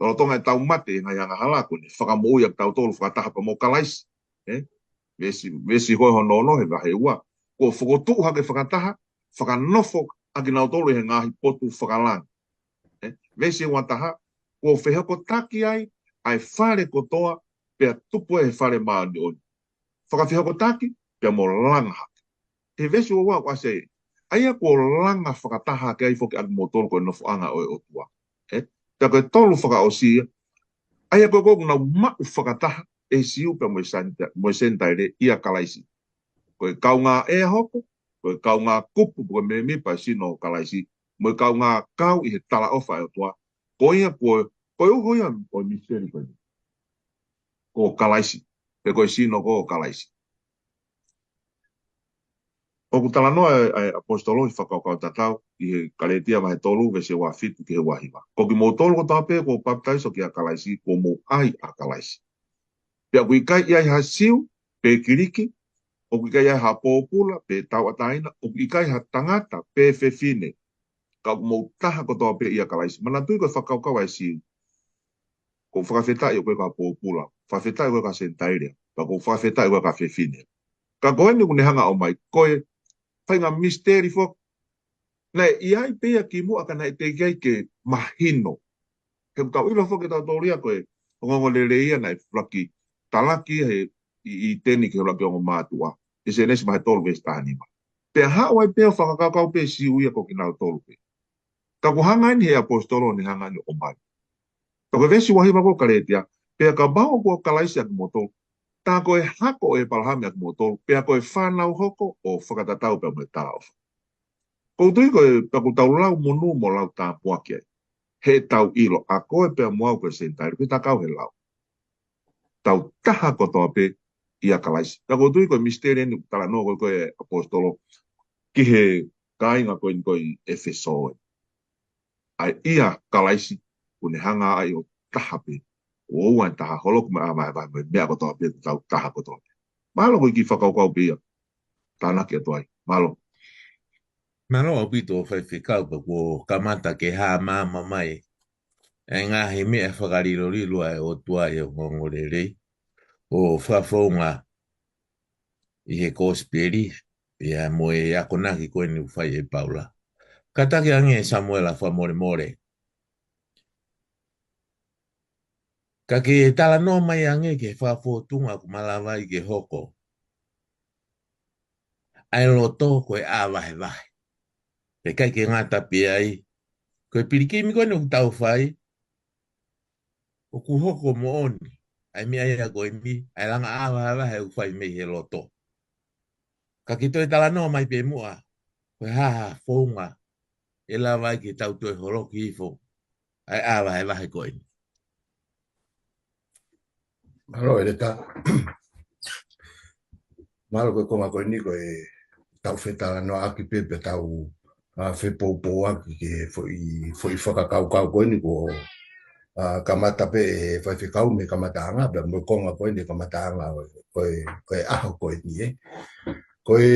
Lolotonga ʻetau mate ʻi he ngaahi angahala kuo ne fakamoʻui ʻa kitautolu fakataha pea mo Kalaisi, ē? Veesi, veesi ko ē hono ono he vahe ua. Kuo fokotuʻu hake fakataha, fakanofo ʻa kinautolu ʻi he ngaahi potu fakalangi. Ē? Veesi ua taha, kuo fehokotaki ai ʻa e fale kotoa pea tupu ʻe he fale māʻoniʻoni. Fakafehokotaki, pea mo langa hake. He veesi ua ua ʻoku ʻasi ai, ʻa ia kuo langa fakataha hake ai foki ʻa kimoutolu ko e nofoʻanga ʻo e ʻOtua. Ē? Pea ko e tolu fakaʻosi ia, ʻa ia ko ē ʻoku nau maʻu fakataha ʻe he Siu pea mo e Senita-, mo e Senitaile ʻia Kalaisi. Ko e kaungāʻea hoko, ko e kaungā kupu, ko e mēmipa ʻo e sino ʻo Kalaisi, mo e kaungā kau ʻi he talaʻofa ʻo e ʻOtua. Ko ia ko e, ko e uho ia ʻo e misiteli ko eni. Ko Kalaisi, pe ko e sino ko ē ʻo Kalaisi. ʻOku talanoa ʻa e, ʻa e ʻaposetolo ʻi he fakakaukau tatau, ʻi he Kalētia vahe tolu, veesi ua fitu ki he ua hiva. Ko kimoutolu kotoa pē kuo papitaiso kia Kalaisi, kuo mou ʻai ʻa Kalaisi. Pea ʻoku ʻikai ʻi ai ha Siu, pe Kiliki, ʻoku ʻikai ʻi ai ha pōpula, pe tauʻatāina, ʻoku ʻikai ha tangata, pe fefine, ka ʻoku mou taha kotoa pē ʻia Kalaisi. Manatuʻi ko e fakakaukau ʻa e Siu. Ko e fakafetaʻi ʻoku ʻikai ko ha pōpula, fakafetaʻi ʻoku ʻikai ko ha Senitaile, pea ko e fakafetaʻi ʻoku ʻikai ko ha fefine. Ka ko eni ʻoku ne hanga ʻo ʻomai, ko e faʻahinga misiteli foki, naʻe ʻi ai pē ia kimuʻa ka naʻe teʻeki ai ke mahino. He ʻoku tau ʻilo foki ʻe tautolu ia ko e ongoongolelei ia naʻe ʻuluaki talaki he ʻi, ʻi ʻĪteni ki he ʻuluaki ongo mātuʻa. ʻI Sēnesi vahe tolu veesi taha nima. Pea haʻu ai pē ʻo fakakaukau pē Siu ia ko kinautolu pē. Ka ʻoku hanga eni he ʻaposetolo ʻo ne hanga eni ʻo ʻomai. Pea ko e veesi ua hiva ko ē Kalētia, pea kapau ʻoku ʻo Kalaisi ʻa kimoutolu, tā ko e hako ʻo ʻĒpalahame ʻa kimoutolu, pea ko e fānau hoko ʻo fakatatau pea mo e talaʻofa. ʻOku ou tui ko e, pea ʻoku tau lau monū mo lau tāpuaki ai. He tau ʻilo, ʻa koe pea mo au ko e Senitaile, ʻoku tau kau he lau. Tau taha kotoa pē ʻia Kalaisi. Pea ʻoku ou tui ko e misiteli eni ʻoku talanoa ko ē ko ē ʻaposetolo ki he kāinga ko eni ko ē ʻi ʻEfesō ē. ʻA ia ʻia Kalaisi, ʻoku ne hanga ai ʻo taha pē. ʻO ua taha holoku mo e ʻā vahevahe mo e meʻa kotoa pē ʻoku tau taha kotoa pē. Mālō ko e kiʻi fakakaukau pē ia. Tānaki atu ai. Mālō. Mālō ʻaupito Faifekau pea kuo kamata ke hā maama mai ʻa e ngaahi meʻa fakalilolilo ʻa e ʻOtua ʻi he ongoongolelei. ʻO fakafounga ʻi he kosipeli, ia mo e akonaki ko eni ʻoku fai ʻe Paula. Kātaki ange Samuela fakamolemole. Ka ke talanoa mai ange ki he fakafōtunga ʻoku malava ai ke hoko ʻa e loto ko e ʻā vahevahe. Pea ʻikai ke ngata pē ai, ko e pilikimi ko eni ʻoku tau fai, ʻoku hoko moʻoni ʻa e meʻa ia ko eni, ʻa e langa ʻā vahevahe ʻoku fai mei he loto. Ka ke toe talanoa mai pē muʻa, ko e hā ha founga ʻe lava ai ke tau toe holoki hifo ʻa e ʻā vahevahe ko eni. Mālō ʻEletā. Mālō ko e konga ko eni ko e tau fetalanoaʻaki pē pea tau, ʻa, fepoupouaki ki he foʻi, foʻi fakakaukau ko eni ko, ʻa, kamata pē ʻe Faifekau mei he kamataʻanga, pea mo e konga ko eni kamataʻanga ko e, ko e ʻaho ko eni, ē. Ko e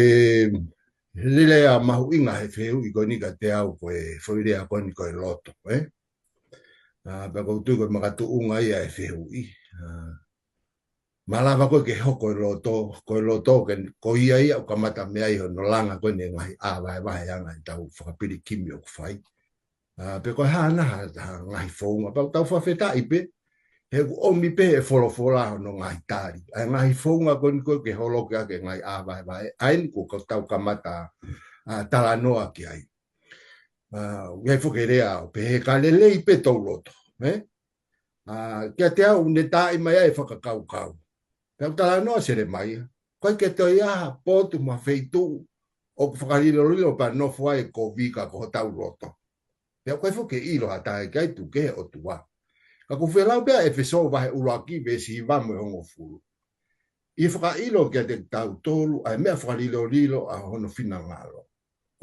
lea mahuʻinga he fehuʻi ko eni kiate au ko e foʻi lea ko eni ko e loto, ē. Pea ʻoku ou tui ko e makatuʻunga ia e fehuʻi. Malava ko ē ke hoko e loto, ko e loto ke, ko ia ia ʻoku kamata mei ai hono langa ko eni e ngaahi ʻā vahevahe ʻa e ngaahi tau fakapilikimi ʻoku fai. Pe ko e hā nai ha ngaahi founga, pea ʻoku tau fakafetaʻi pē, he ʻoku ʻomi pē he folofola hono ngaahi tali. ʻA e ngaahi founga ko eni ko ē ke holoki ʻaki e ngaahi ʻā vahevahe, ʻa eni ʻoku tau kamata talanoa ki ai. ʻOku ʻi ai foki e lea ʻo pehē ka lelei pē tou loto, ē? Kiate au ʻoku ne taaʻi mai ai e fakakaukau. Pea ʻoku talanoa Selemaia, ʻoku ʻikai ke toe ʻi ai ha potu mo ha feituʻu ʻoku fakalilolilo pea nofo ai e kovi ka ko hotau loto. Pea ʻoku ʻikai foki ke ʻilo ha taha ki ai tuku kehe ʻOtua. Ka ʻoku felau pē ʻa ʻEfesō vahe ʻuluaki veesi hiva mo e hongofulu. ʻI he fakaʻilo kiate kitautolu ʻa e meʻa fakalilolilo ʻa hono finangalo,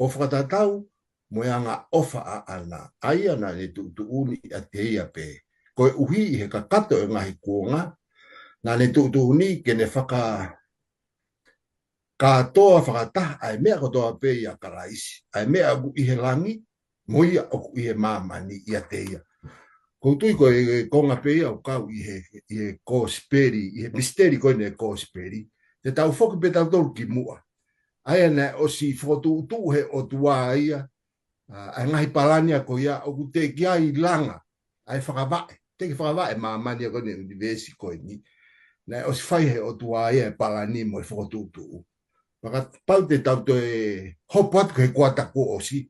ʻo fakatatau mo e angaʻofa ʻaʻana, ʻa ia naʻa ne tuʻutuʻuni ʻiate ia pē, koeʻuhi ʻi he kakato e ngaahi kuonga, naʻa ne tuʻutuʻuni ke ne faka-, kātoa fakataha ʻa e meʻa kotoa pē ʻia Kalaisi, ʻa e meʻa ʻoku ʻi he langi, mo ia ʻoku ʻi he māmani ʻiate ia. ʻOku ou tui ko e konga pē ia ʻoku kau ʻi he, ʻi he kosipeli, ʻi he misiteli ko eni e kosipeli, te tau foki pē tautolu ki muʻa. ʻA ia naʻe ʻosi fokotuʻutuʻu he ʻOtua ia, ʻa e ngaahi palani ko ia ʻoku teʻeki ai langa ʻa e fakavaʻe, teʻeki fakavaʻe māmani ko eni ʻunivēsi ko eni. Naʻe ʻosi fai he ʻOtua ia e palani mo e fokotuʻutuʻu. Pea kapau te tau toe hopo atu ki he kuata kuo ʻosi,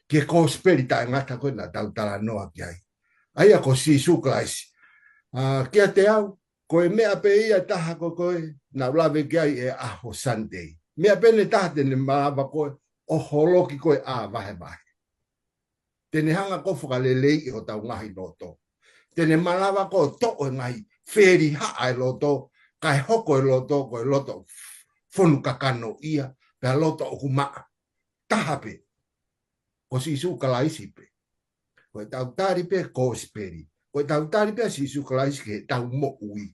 ki he kosipeli taʻengata ko ē naʻa tau talanoa ki ai. ʻA ia ko Sīsū Kalaisi. Kiate au, ko e meʻa pē ia taha ko ē naʻa ku lave ki ai he ʻaho Sunday. Meʻa pē ʻe taha te ne malava ko ē ʻo holoki ko ē ʻā vahevahe. Te ne hanga ko ē fakaleleiʻi hotau ngaahi loto. Te ne malava ko ē ʻo toʻo e ngaahi felihaʻa e loto, kae hoko e loto ko e loto fonu kakano ia, pea loto ʻoku maʻa. Taha pē, ko Sīsū Kalaisi pē. Ko e tau tali pē kosipeli. Ko e tau tali pē Sīsū Kalaisi ki he tau moʻui.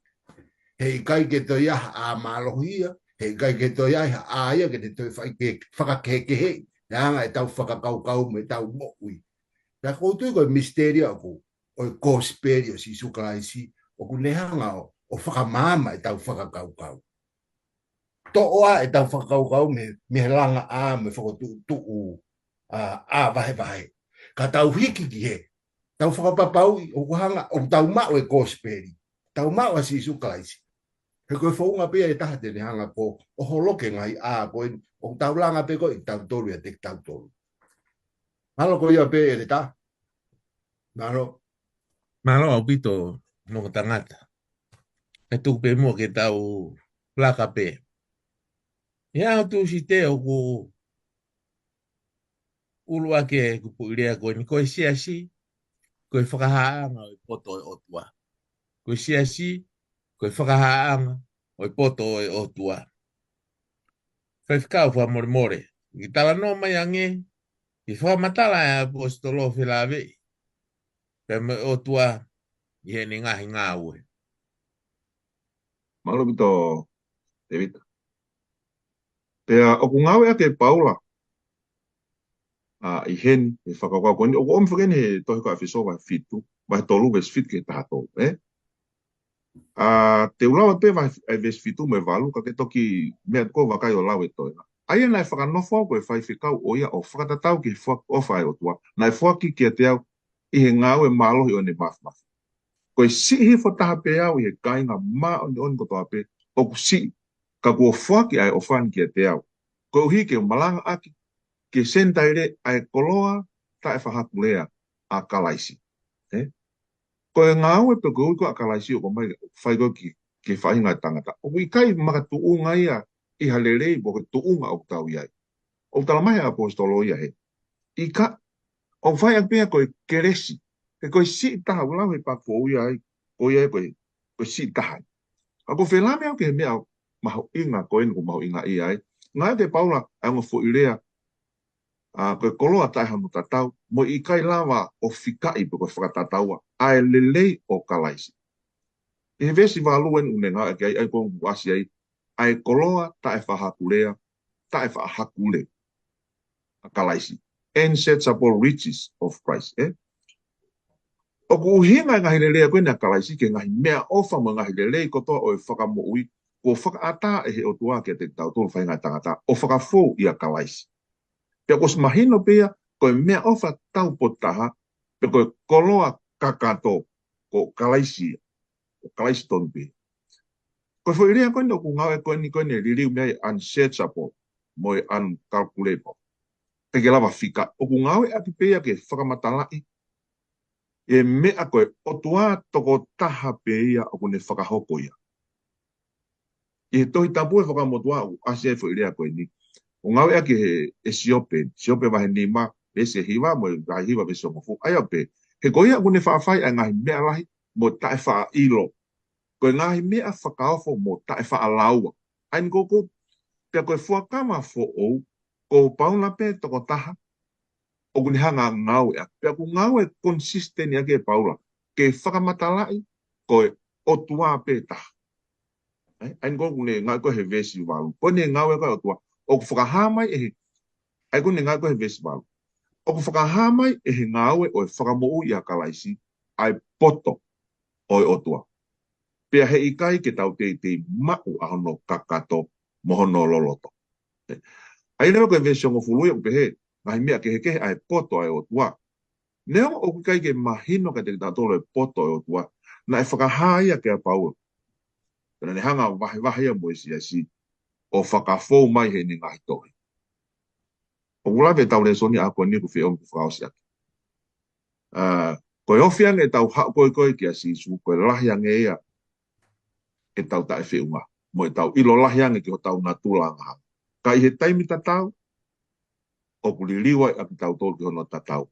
Heʻikai ke toe ʻi ai ha ʻā mālohi ia, heʻikai ke toe ʻi ai ha ʻā ia ke te toe fai ke fakakehekehe, he anga e tau fakakaukau mo e tau moʻui. Pea ʻoku ou tui ko e misiteli ʻoku, ʻo e kosipeli ʻo Sīsū Kalaisi, ʻoku ne hanga ʻo, ʻo fakamaama e tau fakakaukau. Toʻo ʻa e tau fakakaukau mei, mei he langa ʻā mo e fokotuʻutuʻu ʻā, ʻā vahevahe. Ka tau hiki ki he tau fakapapauʻi ʻoku hanga, ʻoku tau maʻu e kosipeli. Tau maʻu ʻa Sīsū Kalaisi. He ko e founga pē ia ʻe taha te ne hanga ko ē ʻo holoki e ngaahi ʻā ko ē, ʻoku tau langa pē ko ē ʻi tautolu ʻiate kitautolu. Mālō ko ia pē ʻEletā. Mālō. Mālō ʻaupito, Noko Tangata. ʻE tuku pē muʻa ke tau laka pē. ʻI he ʻaho Tūsite ʻoku ʻuluaki e kupuʻi lea ko eni, ko e siasi, ko e fakahāʻanga ʻo e poto ʻo e ʻOtua. Ko e siasi, ko e fakahāʻanga ʻo e poto ʻo e ʻOtua. Faifekau fakamolemole, ʻi he talanoa mai ange, ʻi he fakamatala ʻa e ʻaposetolo felāveʻi pea mo e ʻOtua ʻi heʻene ngaahi ngāue. Mālō ʻaupito, Tēvita. Pea ʻoku ngāueʻaki ʻe Paula ʻa, ʻi heni, he fakakaukau ko eni, ʻoku ʻomi foki eni he tohi ko ʻEfesō vahe fitu, vahe tolu veesi fitu ki he taha tolu, ē? ʻA, te u lau pē vahe, ʻa e veesi fitu mo e valu, ka ke toki meʻa ko ē vakai ʻo lau e toenga. ʻA ia naʻe fakanofo au ko e faifekau ʻo ia ʻo fakatatau ki he foaki ʻofa ʻa e ʻOtua. Naʻe foaki kiate au ʻi he ngāue mālohi ʻo ʻene māfimafi. Ko e siʻi hifo taha pē au ʻi he kāinga māʻoniʻoni kotoa pē ʻoku siʻi, ka kuo foaki ʻa e ʻofa ni kiate au. Koeʻuhi ke u malangaʻaki ki he Senitaile ʻa e koloa taʻefaʻahakulea ʻa Kalaisi. Ē? Ko e ngāue pē ko ē ʻa Kalaisi ʻoku ʻomai, ʻoku fai ko ē ki, ki he faʻahinga ʻo e tangata. ʻOku ʻikai makatuʻunga ia ʻi ha lelei pe ko e tuʻunga ʻoku tau ʻi ai. ʻOku talamai ʻe he ʻaposetolo ia he ʻikai, ʻoku fai ʻaki pē ia ko e kelesi. He ko e siʻi taha ʻoku lau he pāki foʻou ia ai, ko ia ko e, ko e siʻi taha. ʻA ko e felāveʻi au ki he meʻa mahuʻinga ko eni ʻoku mahuʻingaʻia ai. Ngāueʻaki ʻe Paula ʻa e ongo foʻi lea, ʻa, ko e koloa taʻe hano tatau, mo e ʻikai lava ʻo fikaʻi pe ko e fakatataua ʻa e lelei ʻo Kalaisi. ʻI he veesi valu eni ʻoku ne ngāueʻaki ai, ʻa ia ko ʻeku ʻasi ai, ʻa e koloa taʻefaʻahakulea, taʻefaʻahakule ʻa Kalaisi. Unsearchable riches of Christ, ē? ʻOku ʻuhinga e ngaahi lelei ko eni ʻa Kalaisi ki he ngaahi meʻaʻofa mo e ngaahi lelei kotoa ʻo e fakamoʻui kuo fakaʻatā ʻe he ʻOtua kiate kitautolu faʻahinga tangata ʻo fakafou ʻia Kalaisi. Pea kuo ʻosi mahino pē ia ko e meʻaʻofa taupotu taha, pe ko e koloa kakato, ko Kalaisi ia, ko Kalaisi tonu pē. Ko e foʻi lea ko eni ʻoku ngāue ko eni ko eni liliu mei ai unsearchable mo e uncalculable. Pea ke lava fika, ʻoku ngāueʻaki pē ia ke fakamatalaʻi e meʻa ko e ʻOtua tokotaha pē ia ʻoku ne fakahoko ia. ʻI he Tohi Tapu e Fuakava Motuʻa ʻoku ʻasi ai foʻi lea ko eni. ʻOku ngāueʻaki he, ʻe Siope, Siope vahe nima, veesi hiva mo e vahe hiva veesi hongofulu. ʻA ia pē, he ko ia ʻoku ne faʻa fai ʻa e ngaahi meʻa lahi mo taʻefaʻaʻilo. Ko e ngaahi meʻa fakaofo mo taʻefaʻalaua. ʻA ia ko, ko, pea ko e Fuakava Foʻou, ko Paula pē tokotaha, ʻoku ne hanga ngāueʻaki. Pea ʻoku ngāue consistent ʻaki ʻe Paula ke fakamatalaʻi ko e ʻOtua pē taha. ʻE, ʻa ia ko ʻoku ne ngāue ko ē he veesi valu. Ko ʻene ngāue ko e ʻOtua. ʻOku fakahā mai ʻe he, ʻa ia ko ʻene ngāue ko ē he veesi valu. ʻOku fakahā mai ʻe he ngāue ʻo e fakamoʻui ʻia Kalaisi ʻa e poto ʻo e ʻOtua. Pea heʻikai ke tau teitei maʻu ʻa hono kakato mo hono loloto. ʻE, ʻa ia leva ko e veesi hongofulu ia ʻoku pehē, ngaahi meʻa kehekehe ʻa e poto ʻa e ʻOtua. Neongo ʻoku ʻikai ke mahino kiate kitautolu e poto ʻo e ʻOtua, naʻe fakahā ia kia Paula. Pea naʻa ne hanga vahevahe ia mo e siasi ʻo fakafou mai heʻene ngaahi tohi. ʻOku lave ʻetau lēsoni ʻaho ko eni ʻoku feʻunga ke fakaʻosi ʻaki. ʻA, ko e ofi ange ʻetau haʻu ko ē ko ē kia Sīsū, ko e lahi ange ia ʻetau taʻefeʻunga, mo ʻetau ʻilo lahi ange ki hotau natula angahala. Ka ʻi he taimi tatau, ʻoku liliu ai ʻa kitautolu ki hono tatau.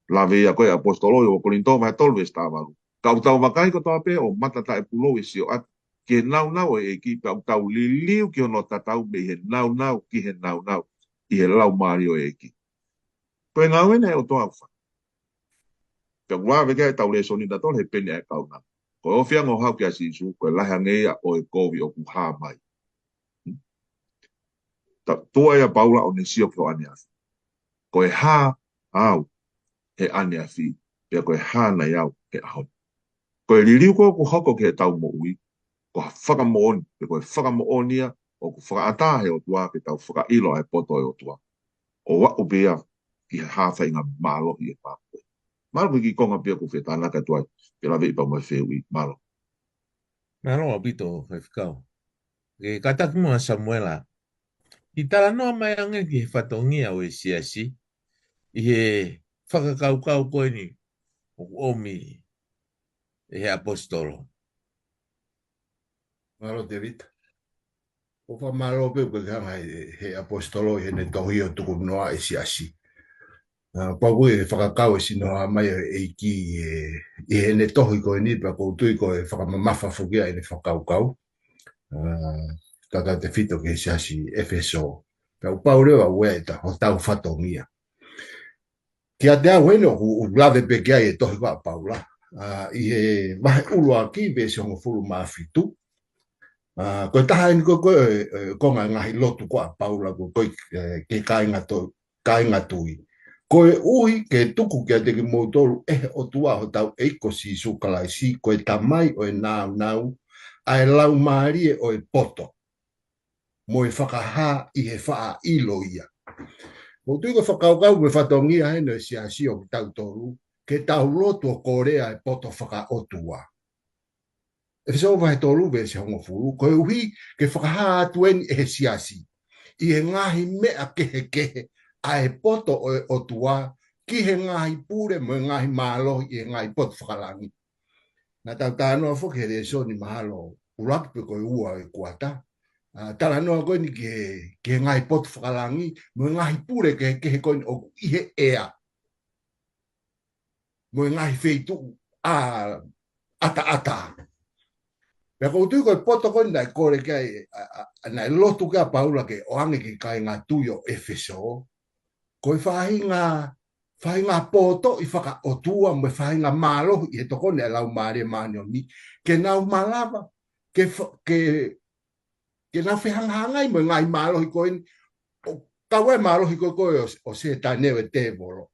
Lave ia ko e ʻaposetolo ʻi he ua Kolinitō vahe tolu veesi taha valu. Ka ʻoku tau vakai kotoa pē ʻo mata taʻepūlou ʻi he sio atu ki he nāunau ʻo e ʻEiki, pea ʻoku tau liliu ki hono tatau mei he nāunau ki he nāunau ʻi he Laumālie ʻo e ʻEiki. Ko e ngāue ena ʻa e ʻOtua ʻoku fai. Pea ʻoku lave ki ai ʻetau lēsoni ʻatautolu he peni ʻa e kaunanga. Ko e ofi ange hoʻo haʻu kia Sīsū, ko e lahi ange ia ʻo e kovi ʻoku hā mai. Ta, tuʻu ai ʻa Paula ʻo ne sio ki hoʻo ʻaneafi. Ko e hā au he ʻaneafi, pea ko e hā nai au he ʻaho ni. Ko e liliu ko ē ʻoku hoko ki heʻetau moʻui, ko ha fakamoʻoni, pe ko e fakamoʻoni ia ʻoku fakaʻatā he ʻOtua ke tau fakaʻilo ʻa e poto ʻo e ʻOtua. ʻO aʻu pē ia ki he hā faʻahinga mālohi ʻe maʻu. Mālō ko e kiʻi konga pē ia ʻoku fetānaki atu ai, pea lave ʻi pea mo e fehuʻi, mālō. Mālō ʻaupito, Faifekau. Ke kātaki muʻa Samuela. Kiʻi talanoa mai ange ki he fatongia ʻo e siasi, ʻi he fakakaukau ko eni ʻoku ʻomi ʻe he ʻaposetolo. Mālō Tēvita. ʻOku fakamālō pē ʻoku ke hanga he, he ʻaposetolo ʻi heʻene tohi ʻo tuku noa e siasi. ʻA, pau ko e fakakau e sino hā mai e ʻEiki ʻi he, ʻi heʻene tohi ko eni pea ʻoku ou tui ko e fakamamafa foki ia ʻene fakakaukau. ʻA, tautautefito ki he siasi ʻEfesō. Pea ʻoku pau leva ʻa e ta, hotau fatongia. Kiate au eni ʻoku, ʻoku lave pē ki ai e tohi ko ē ʻa Paula. ʻA, ʻi he vahe ʻuluaki veesi hongofulu mā fitu. ʻA, ko e taha eni ko ē, ko e, e, konga ngaahi lotu ko ē ʻa Paula ko ē, ko e, e, ki he kāinga to-, kāinga tui. Koeʻuhi ke tuku kiate kimoutolu ʻe he ʻOtua hotau ʻEiki ko Sīsū Kalaisi, ko e Tamai ʻo e nāunau, ʻa e laumālie ʻo e poto, mo e fakahā ʻi he faʻa ʻilo ia. ʻOku ou tui ko e fakakaukau mo e fatongia eni ʻo e siasi ʻo kitautolu, ke tau lotu ʻo kolea e poto fakaʻotua. ʻEfesō vahe tolu veesi hongofulu, koeʻuhi ke fakahā atu eni ʻe he siasi ʻi he ngaahi meʻa kehekehe ʻa e poto ʻo e ʻOtua ki he ngaahi pule mo e ngaahi mālohi ʻi he ngaahi potu fakalangi. Naʻa tau talanoa foki he lēsoni mahalo ʻuluaki pe ko e ua e kuata. ʻA, talanoa ko eni ki he, ki he ngaahi potu fakalangi mo e ngaahi pule kehekehe ko eni ʻoku ʻi he ʻea mo e ngaahi feituʻu ʻa, ʻataʻatā. Pea ʻoku ou tui ko e poto ko eni naʻe kole ki ai, ʻa, ʻa, ʻa, naʻe lotu ki ai ʻa Paula ke ʻoange ki he kāinga tui ʻo ʻEfesō. Ko e faʻahinga, faʻahinga poto ʻi fakaʻotua mo e faʻahinga mālohi ʻi he tokoni ʻa e Laumālie Māʻoniʻoni. Ke nau malava, ke fa-, ke, ke nau fehangahangai mo e ngaahi mālohi ko eni, ʻo kau ai e mālohi ko ē ko ē ʻo, ʻo Sētane ʻo e tēvolo.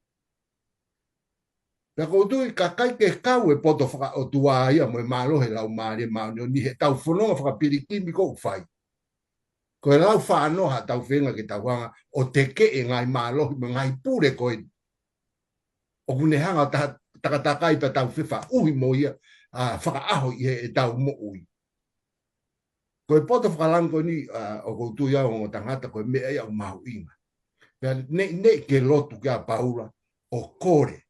Pea ʻoku ou tui ʻoku ʻikai ke kau e poto fakaʻotua ia mo e mālohi e Laumālie Māʻoniʻoni heʻetau fononga fakapilikimi ʻoku fai. Ko e lau fānoa haʻatau feinga ke tau hanga ʻo tekeʻi e ngaahi mālohi mo e ngaahi pule ko eni ʻoku ne hanga ʻo ta-, takatakai pea tau fefaʻuhi mo ia, ʻa, fakaʻaho ʻi heʻetau moʻui. Ko e poto fakalangi ko eni, ʻa, ʻoku ou tui au ongo tangata ko e meʻa ia ʻoku mahuʻinga. Pea neʻineʻi ke lotu kia Paula ʻo kole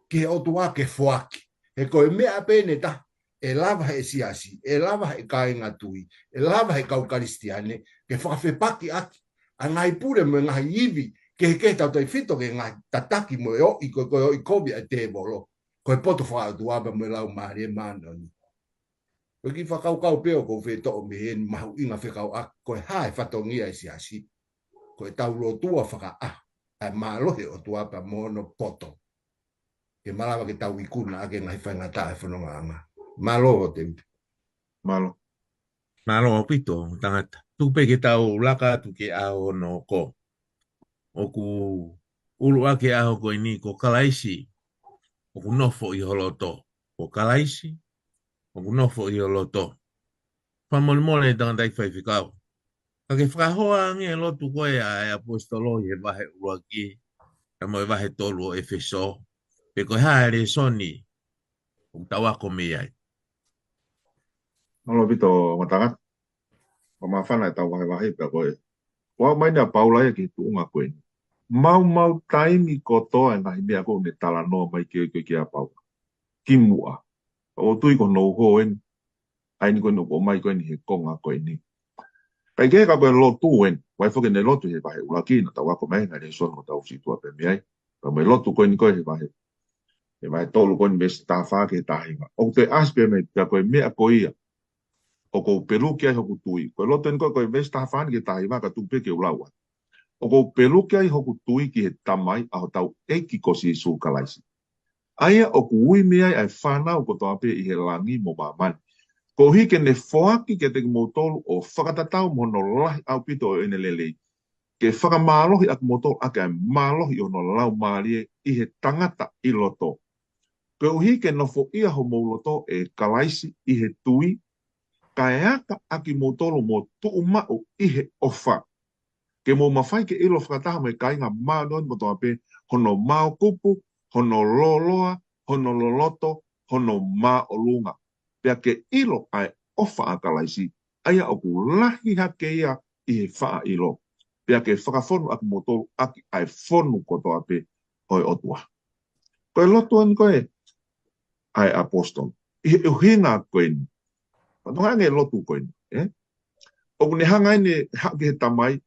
ki he ʻOtua ke foaki. He ko e meʻa pē ʻe taha ʻe lava he siasi, ʻe lava he kāinga tui, ʻe lava he kau Kalisitiane ke fakafepaki ʻaki ʻa e ngaahi pule mo e ngaahi ivi kehekehe tautautefito ki he ngaahi tataki mo e ʻoʻi ko, ko e ʻoʻi kovi ʻa e tēvolo. Ko e poto fakaʻotua pea mo e Laumālie Māʻoniʻoni. Ko e kiʻi fakakaukau pē ʻoku ou fie toʻo mei heni mahuʻinga fekauʻaki ko e hā e fatongia e siasi. Ko ʻetau lotua fakaʻaho ʻa e mālohi ʻo e ʻOtua pea mo hono poto ke malava ke tau ikuna ʻaki e ngaahi faingataʻa e fonongaʻanga. Mālō ʻo te. Mālō. Mālō ʻaupito, tangata. Tuku pē ke tau laka atu ki he ʻaho hono hoko. ʻOku ʻuluaki ʻaho ko eni ko Kalaisi ʻoku nofo ʻi ho loto. Ko Kalaisi ʻoku nofo ʻi ho loto. Fakamolemole tangataʻeiki faifekau. Ka ke fakahoa ange e lotu ko ē ʻa e ʻaposetolo ʻi he vahe ʻuluaki, pea mo e vahe tolu ʻo ʻEfesō. Pe ko e hā e lēsoni ʻoku tau ako mei ai. Mālō ʻaupito, tangata. Ko e māfana ʻetau vahevahe pea ko ē. Ua mai ʻa Paula ia ki he tuʻunga ko eni. Maumau taimi kotoa e ngaahi meʻa ko ē ʻoku ne talanoa mai ki ai ko ē kia Paula. Kimuʻa. ʻOku ou tui ko hono uho eni. ʻA eni ko eni ʻoku ʻomai ko eni he konga ko eni. Kae kehe ka ko e lotu eni. Vahe foki ʻene lotu he vahe ʻuluaki naʻa tau ako mai he ngaahi lēsoni ʻoku tau situʻa pē mei ai. Pea mo e lotu ko eni ko ē he vahe. He vahe tolu ko eni veesi taha fā ki he taha hiva. ʻOku toe ʻasi pē mei ai pea ko e meʻa ko ia ʻoku ou peluki ai hoku tui. Ko e lotu eni ko ē, ko e veesi taha fā ki he taha hiva ka tuku pē ke u lau atu. ʻOku ou peluki ai hoku tui ki he Tamai ʻa hotau ʻEiki ko Sīsū Kalaisi. ʻA ia ʻoku ui mei ai ʻa e fānau kotoa pē ʻi he langi mo māmani. Koeʻuhi ke ne foaki kiate kimoutolu ʻo fakatatau mo hono lahi ʻaupito ʻo ʻene lelei. Ke fakamālohi ʻa kimoutolu ʻaki ʻa e mālohi ʻo hono laumālie ʻi he tangata ʻi loto. Koeʻuhi ke nofoʻia homou loto ʻe Kalaisi ʻi he tui, kae aka ʻa kimoutolu mo tuʻumaʻu ʻi he ʻofa. Ke mou mafai ke ʻilo fakataha mo e kāinga māʻoniʻoni kotoa pē, hono māukupu, hono lōloa, hono loloto, hono māʻolunga. Pea ke ʻilo ʻa e ʻofa ʻa Kalaisi, ʻa ia ʻoku lahi hake ia ʻi he faʻa ʻilo. Pea ke fakafonu ʻa kimoutolu ʻaki ʻa e fonu kotoa pē ʻo e ʻOtua. Ko e lotu eni ko ē ʻa e ʻaposetolo. ʻI he ʻuhinga ko eni. Fatongia ange lotu ko eni, ē? ʻOku ne hanga eni haʻu ki he Tamai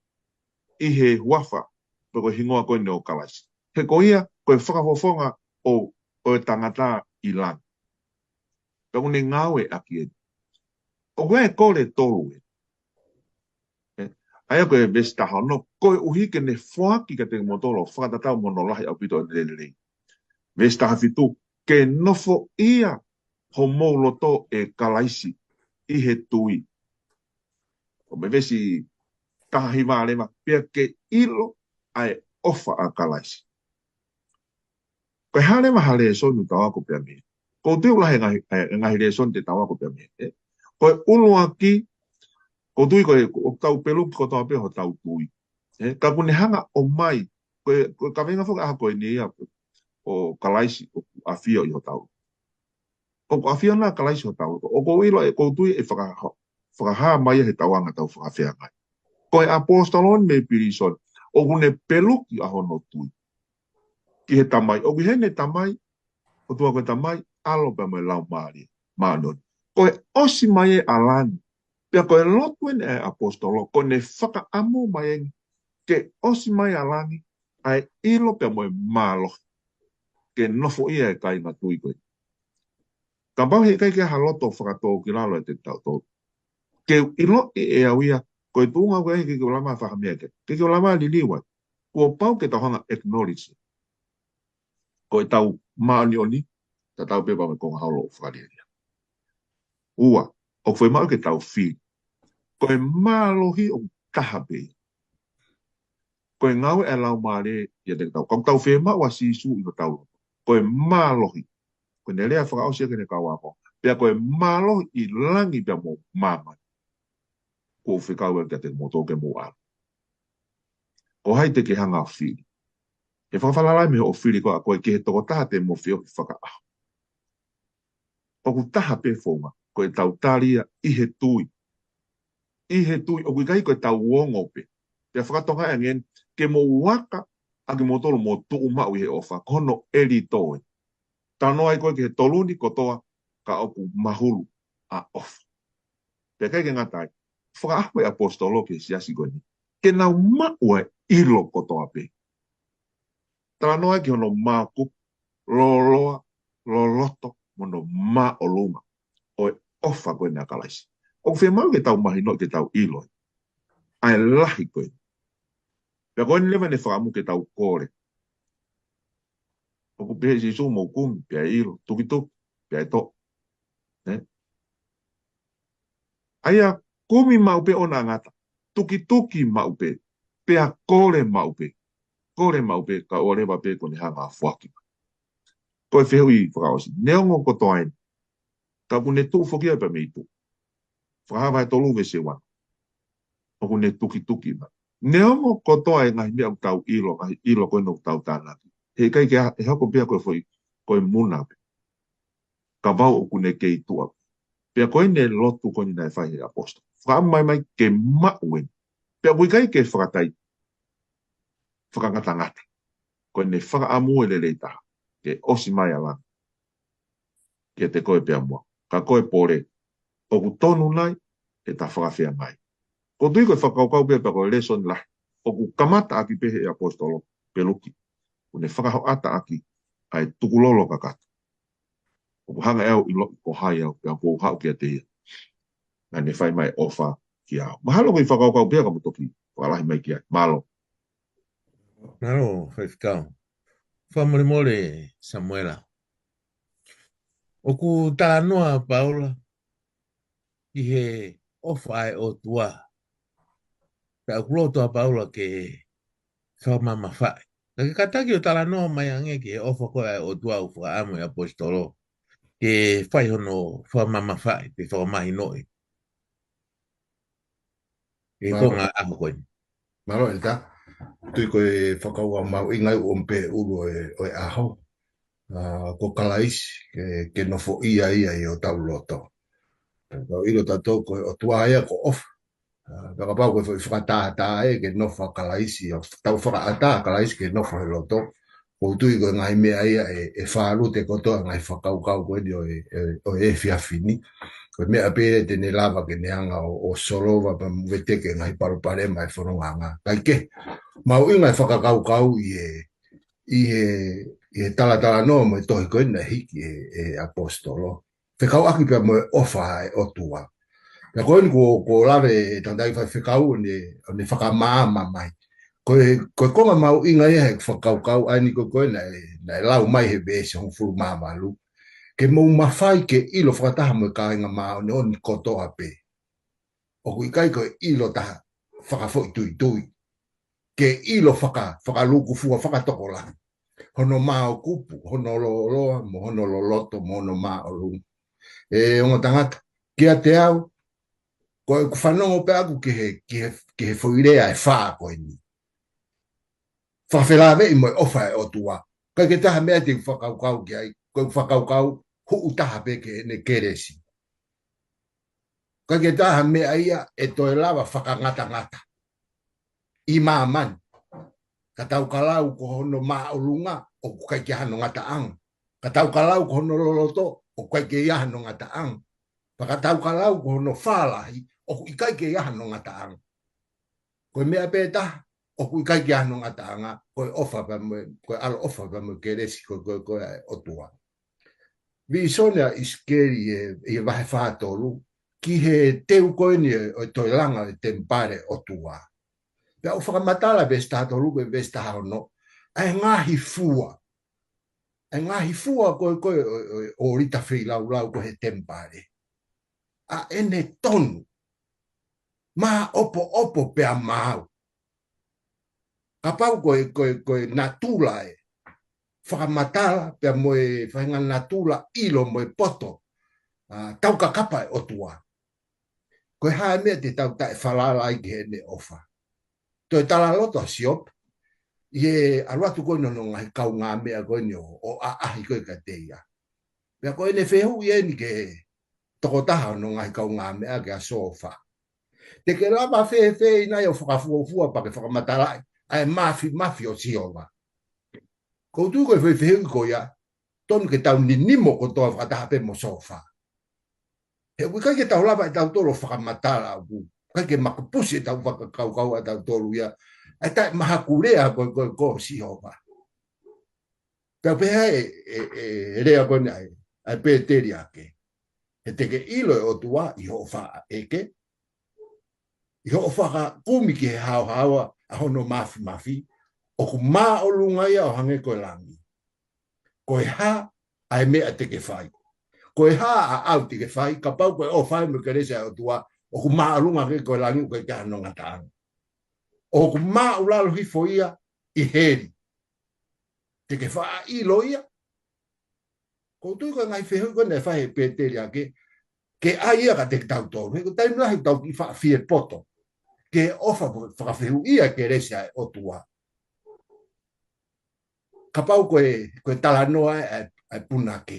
ʻi he huafa, pe ko e hingoa ko eni ʻo Kalaisi. He ko ia, ko e fakafofonga ʻo, ʻo e tangata ʻi langi. Pea ʻoku ne ngāueʻaki eni. ʻOku ʻi ai e kole ʻe tolu eni. Ē, ʻa ia ko e veesi taha ono, koeʻuhi ke ne foaki kiate kimoutolu ʻo fakatatau mo hono lahi ʻaupito ʻene lelei. Veesi taha fitu, ke nofoʻia homou loto ʻe Kalaisi ʻi he tui. ʻO mei he veesi taha hiva leva, pea ke ʻilo ʻa e ʻofa ʻa Kalaisi. Ko e hā leva ha lēsoni ʻoku tau ako pea mei ai. ʻOku ou tui ʻoku lahi e ngaahi, e, e ngaahi lēsoni te tau ako pea mei ai, ē. Ko e ʻuluaki, ʻoku ou tui ko e, ʻoku tau peluki kotoa pē hotau tui. Ē, ka ʻoku ne hanga ʻo ʻomai, ko e, ko e kaveinga foki ʻaho ko eni ia, ʻo Kalaisi ʻoku ʻafio ʻi hotau. ʻOku ʻafio ʻa Kalaisi ʻi hotau. ʻOku ou ʻilo ē, ʻoku ou tui ʻe fakaha-, fakahā mai ia he tauanga ʻetau fakafeangai. Ko e ʻaposetolo eni mei pilīsone, ʻoku ne peluki ʻa hono tui ki he Tamai. ʻOku ʻi heni e Tamai, ʻOtua ko e Tamai, ʻAlo pea mo e Laumālie Māʻoniʻoni. Ko e ʻosi mai ē ʻa langi. Pea ko e lotu eni ʻa e ʻaposetolo, ʻoku ne fakaʻamu mai eni ke ʻosi mai ʻa langi, ʻa e ʻilo pea mo e mālohi. Ke nofoʻia e kāinga tui ko ē. Kapau heʻikai ke ʻi ai ha loto fakatōkilalo ʻiate kitautolu. Ke u ʻiloʻi ʻe au ia, ko e tuʻunga ko ē ʻikai ke u lava fakameʻa ke. ʻIkai ke u lava liliu ai. Kuo pau ke tau hanga acknowledge. Ko ʻetau māʻoniʻoni, tatau pē pea mo e konga holo ʻo e fakalielia. Ua, ʻoku fiemaʻu ke tau fili. Ko e mālohi ʻoku taha pē. Ko e ngāue ʻa e Laumālie ʻiate kitautolu. Ka ʻoku tau fiemaʻu ʻa Sīsū ʻi hotau loto. ko e mālohi. Ko ʻene lea fakaʻosi ʻa ʻene kau ako. Pea ko e mālohi ʻi langi pea mo māmani. Kuo u fekau ʻa e kiate kimoutolu ke mou ʻalu. Ko hai te ke hanga ʻo fili? He fakafalala mai hoʻo fili ko ē ʻa koe ki he tokotaha te mo feohi fakaʻaho. ʻOku taha pē founga, ko ʻetau tali ia ʻi he tui. ʻI he tui, ʻoku ʻikai ko ʻetau ongo pē. Pea fakatonga ange eni, ke mou aka ʻa kimoutolu mo tuʻu maʻu ʻi he ʻofa, ko hono ʻelito ē. Talanoa ai ko ē ki he tolu ni kotoa, ka ʻoku mahulu ʻa ʻofa. Pea ʻikai ke ngata ai, fakaʻaho e ʻaposetolo ki he siasi ko eni. Ke nau maʻu ʻa e ʻilo kotoa pē. Talanoa ki hono mākupu, loloa, loloto, mo hono māʻolunga. ʻO e ʻofa ko eni ʻa Kalaisi. ʻOku fiemaʻu ke tau mahino ke tau ʻilo. ʻA e lahi ko ē. Pea ko eni leva ʻene fakaʻamu ke tau kole. ʻOku pehē ʻe Sīsū mou kumi, pea ʻe ʻilo, tukituki, pea ʻe toʻo. Ne? ʻA ia kumi maʻu pē ʻo na ngata. Tukituki maʻu pē. Pea kole maʻu pē. Kole maʻu pē, kae ʻoua leva pē kuo ne hanga ʻo foaki mai. Ko e fehuʻi fakaʻosi. Neongo kotoa eni. Ka ʻoku ne tuʻu foki ia pea mei tuʻu. Fakahā vahe tolu veesi ua. ʻOku ne tukituki mai. Neongo kotoa e ngaahi meʻa ʻoku tau ʻilo, ngaahi ʻilo ko ē ʻoku tau tānaki. He ʻikai ke ʻa-, ʻe hoko pē ia ko e foʻi, ko e muna pē. Kapau ʻoku ne kei tuʻa. Pea ko ʻene lotu ko eni naʻe fai he ʻaposetolo. Fakaʻamu mai mai ke maʻu eni. Pea ʻoku ʻikai ke fakatai. Fakangatangata. Ko ʻene fakaʻamu e lelei taha. Ke ʻosi mai ʻa langi. Kiate koe pea mo au. Ka ko e pole. ʻOku tonu nai, ʻe ta fakafeangai. ʻOku ou tui ko e fakakaukau pē pea ko e lēsoni lahi. ʻOku kamata ʻaki pē he ʻaposetolo, Peluki. ʻOku ne fakahoʻata ʻaki, ʻa e tukulolo kakato. ʻOku hanga ʻe au ʻiloʻi ko hai au, pea ʻoku ou haʻu kiate ia. Naʻa ne fai mai ʻofa kiate au. Mahalo ko e fakakaukau pē ka mo toki, fakalahi mai ki ai. Mālō. Mālō, Faifekau. Fakamolemole, Samuela. ʻOku talanoa ʻa Paula ki he ʻofa ʻa e ʻOtua. Pea ʻoku loto ʻa Paula ke fakamamafaʻi. Ka ke kātaki ʻo talanoa mai ange ki he ʻofa ko ē ʻa e ʻOtua ʻoku fakaʻamu e ʻaposetolo. Ke fai hono fakamamafaʻi, pe fakamahinoʻi. ʻE Mālō. Ko ngā ʻaho ko eni. Mālō ʻEletā. Tui ko e fakakaukau mahuʻinga ʻoku ʻomi pē ʻulu ʻo e, ʻo e ʻaho. ʻA, ko Kalaisi, ke, ke nofoʻia ia ʻi hotau loto. Tau ʻilo tautolu ko e ʻOtua ia ko ʻofa. ʻA, pea kapau ko e foʻi fakatātā ē ke nofo ʻa Kalaisi, ʻo tau fakaʻatā ʻa Kalaisi ke nofo he loto. ʻOku ou tui ko e ngaahi meʻa ia ʻe, ʻe fālute kotoa ngaahi fakakaukau ko eni ʻo e, ʻe, ʻo e efiafi ni. Ko e meʻa pē te ne lava ke ne hanga ʻo, ʻo solova pea mo veteki e ngaahi palopalema ʻa e fononga. Kae kehe, mahuʻinga e fakakaukau ʻi he, ʻi he, ʻi he talatalanoa mo e tohi ko eni naʻe hiki ʻe, ʻe ʻaposetolo. Fekauʻaki pea mo e ʻofa ʻa e ʻOtua. Pea ko eni kuo, kuo lave e tangataʻeiki faifekau ʻo ne, ʻo ne fakamaama mai. Ko e, ko e konga mahuʻinga ia he fakakaukau ʻa eni ko ē naʻe, naʻe lau mai he veesi hongofulu mā valu. Ke mou mafai ke ʻilo fakataha mo e kāinga māʻoniʻoni kotoa pē. ʻOku ʻikai ko e ʻilo taha fakafoʻituitui. Ke ʻilo faka-, fakalūkufua fakatokolahi. Hono māukupu, hono lōloa, mo hono loloto, mo hono māʻolunga. ʻE ongo tangata, kiate au, ko ʻeku fanongo pē ʻaku ki he, ki he, ki he foʻi lea ʻe fā ko eni. Fakafelāveʻi mo e ʻofa ʻa e ʻOtua. ʻIkai ke taha meʻa te u fakakaukau ki ai, ko ʻeku fakakaukau huʻu taha pē ki heʻene kelesi. ʻIkai ke taha meʻa ia ʻe toe lava fakangatangata ʻi māmani. Ka tau ka lau ko hono māʻolunga, ʻoku ʻikai ke ʻi ai hano ngataʻanga. Ka tau ka lau ko hono loloto, ʻoku ʻikai ke ʻi ai hano ngataʻanga. Pea ka tau ka lau ko hono fālahi, ʻoku ʻikai ke ʻi ai hano ngataʻanga. Ko e meʻa pē taha, ʻoku ʻikai ke ʻi ai hano ngataʻanga, ko e ʻofa pea mo, ko e ʻaloʻofa pea mo e kelesi ko, ko, ko e ʻOtua. Vīsone ʻa ʻIsikeli ʻi he, ʻi he vahe fā tolu, ki he teu ko eni ʻo e toe langa e temipale ʻOtua. Pea ʻoku fakamatala veesi taha tolu ko e veesi taha ono, ʻa e ngaahi fua. ʻA e ngaahi fua ko ē, ko ē, ʻo, ʻo, ʻo ʻolita feilaulau ko ē he temipale. ʻA ʻene tonu. Māʻopoʻopo pea maau. Kapau ko e, ko e, ko e natula ē. fakamatala pea mo e faʻahinga natula ʻilo mo e poto, ʻa, taukakapa e ʻOtua. Ko e hā e meʻa te tau taʻefalala ai ki heʻene ʻofa? Toe talaloto ʻa Siope, ʻi he ʻalu atu ko eni hono ngaahi kaungāmeʻa ko eni ʻo, ʻo ʻaʻahi ko ē kiate ia. Pea ko ʻene fehuʻi eni ki he tokotaha hono ngaahi kaungāmeʻa, kia Sōfa. Te ke lava fēfē ʻi nai ʻo fakafuofua pea ke fakamatalaʻi ʻa e mafimafi ʻo Sihova? ʻOku ou tui ko e foʻi fehuʻi ko ia, tonu ke tau ninimo kotoa fakataha pē mo Sōfa. He ʻoku ʻikai ke tau lava ʻe tautolu ʻo fakamatala, ʻoku ʻikai ke makupusi ʻetau fakakaukau ʻatautolu ia ʻa e taʻemahakulea ko, ko, ko Sihova. Pea pehē ʻe, ʻe, ʻe, ʻe lea ko eni ʻa e, ʻa e pēteliake. He te ke ʻilo e ʻOtua ʻi hoʻo fakaʻeke, ʻi hoʻo fakakumi ki he haohaoa ʻa hono mafimafi, ʻoku māʻolunga ia ʻo hangē ko e langi. Ko e hā ʻa e meʻa te ke fai? Ko e hā ʻa e ʻaʻau te ke fai, kapau ko e ʻofa mo e kelesi ʻa e ʻOtua, ʻoku māʻolunga hangē ko e langi, ʻoku ʻikai ke ʻi ai hano ngataʻanga? ʻOku māʻulalo hifo ia ʻi heli. Te ke faʻa ʻilo ia? ʻOku ou tui ko e ngaahi fehuʻi ko ē naʻe fai ʻe he pēteliake, ke ʻai ia kiate kitautolu. He ko e taimi lahi ʻoku tau kiʻi faʻa fie poto ki he ʻofa mo e fakafehuʻia e kelesi ʻa e ʻOtua. Kapau ko e, ko e talanoa ʻa e, ʻa e punake,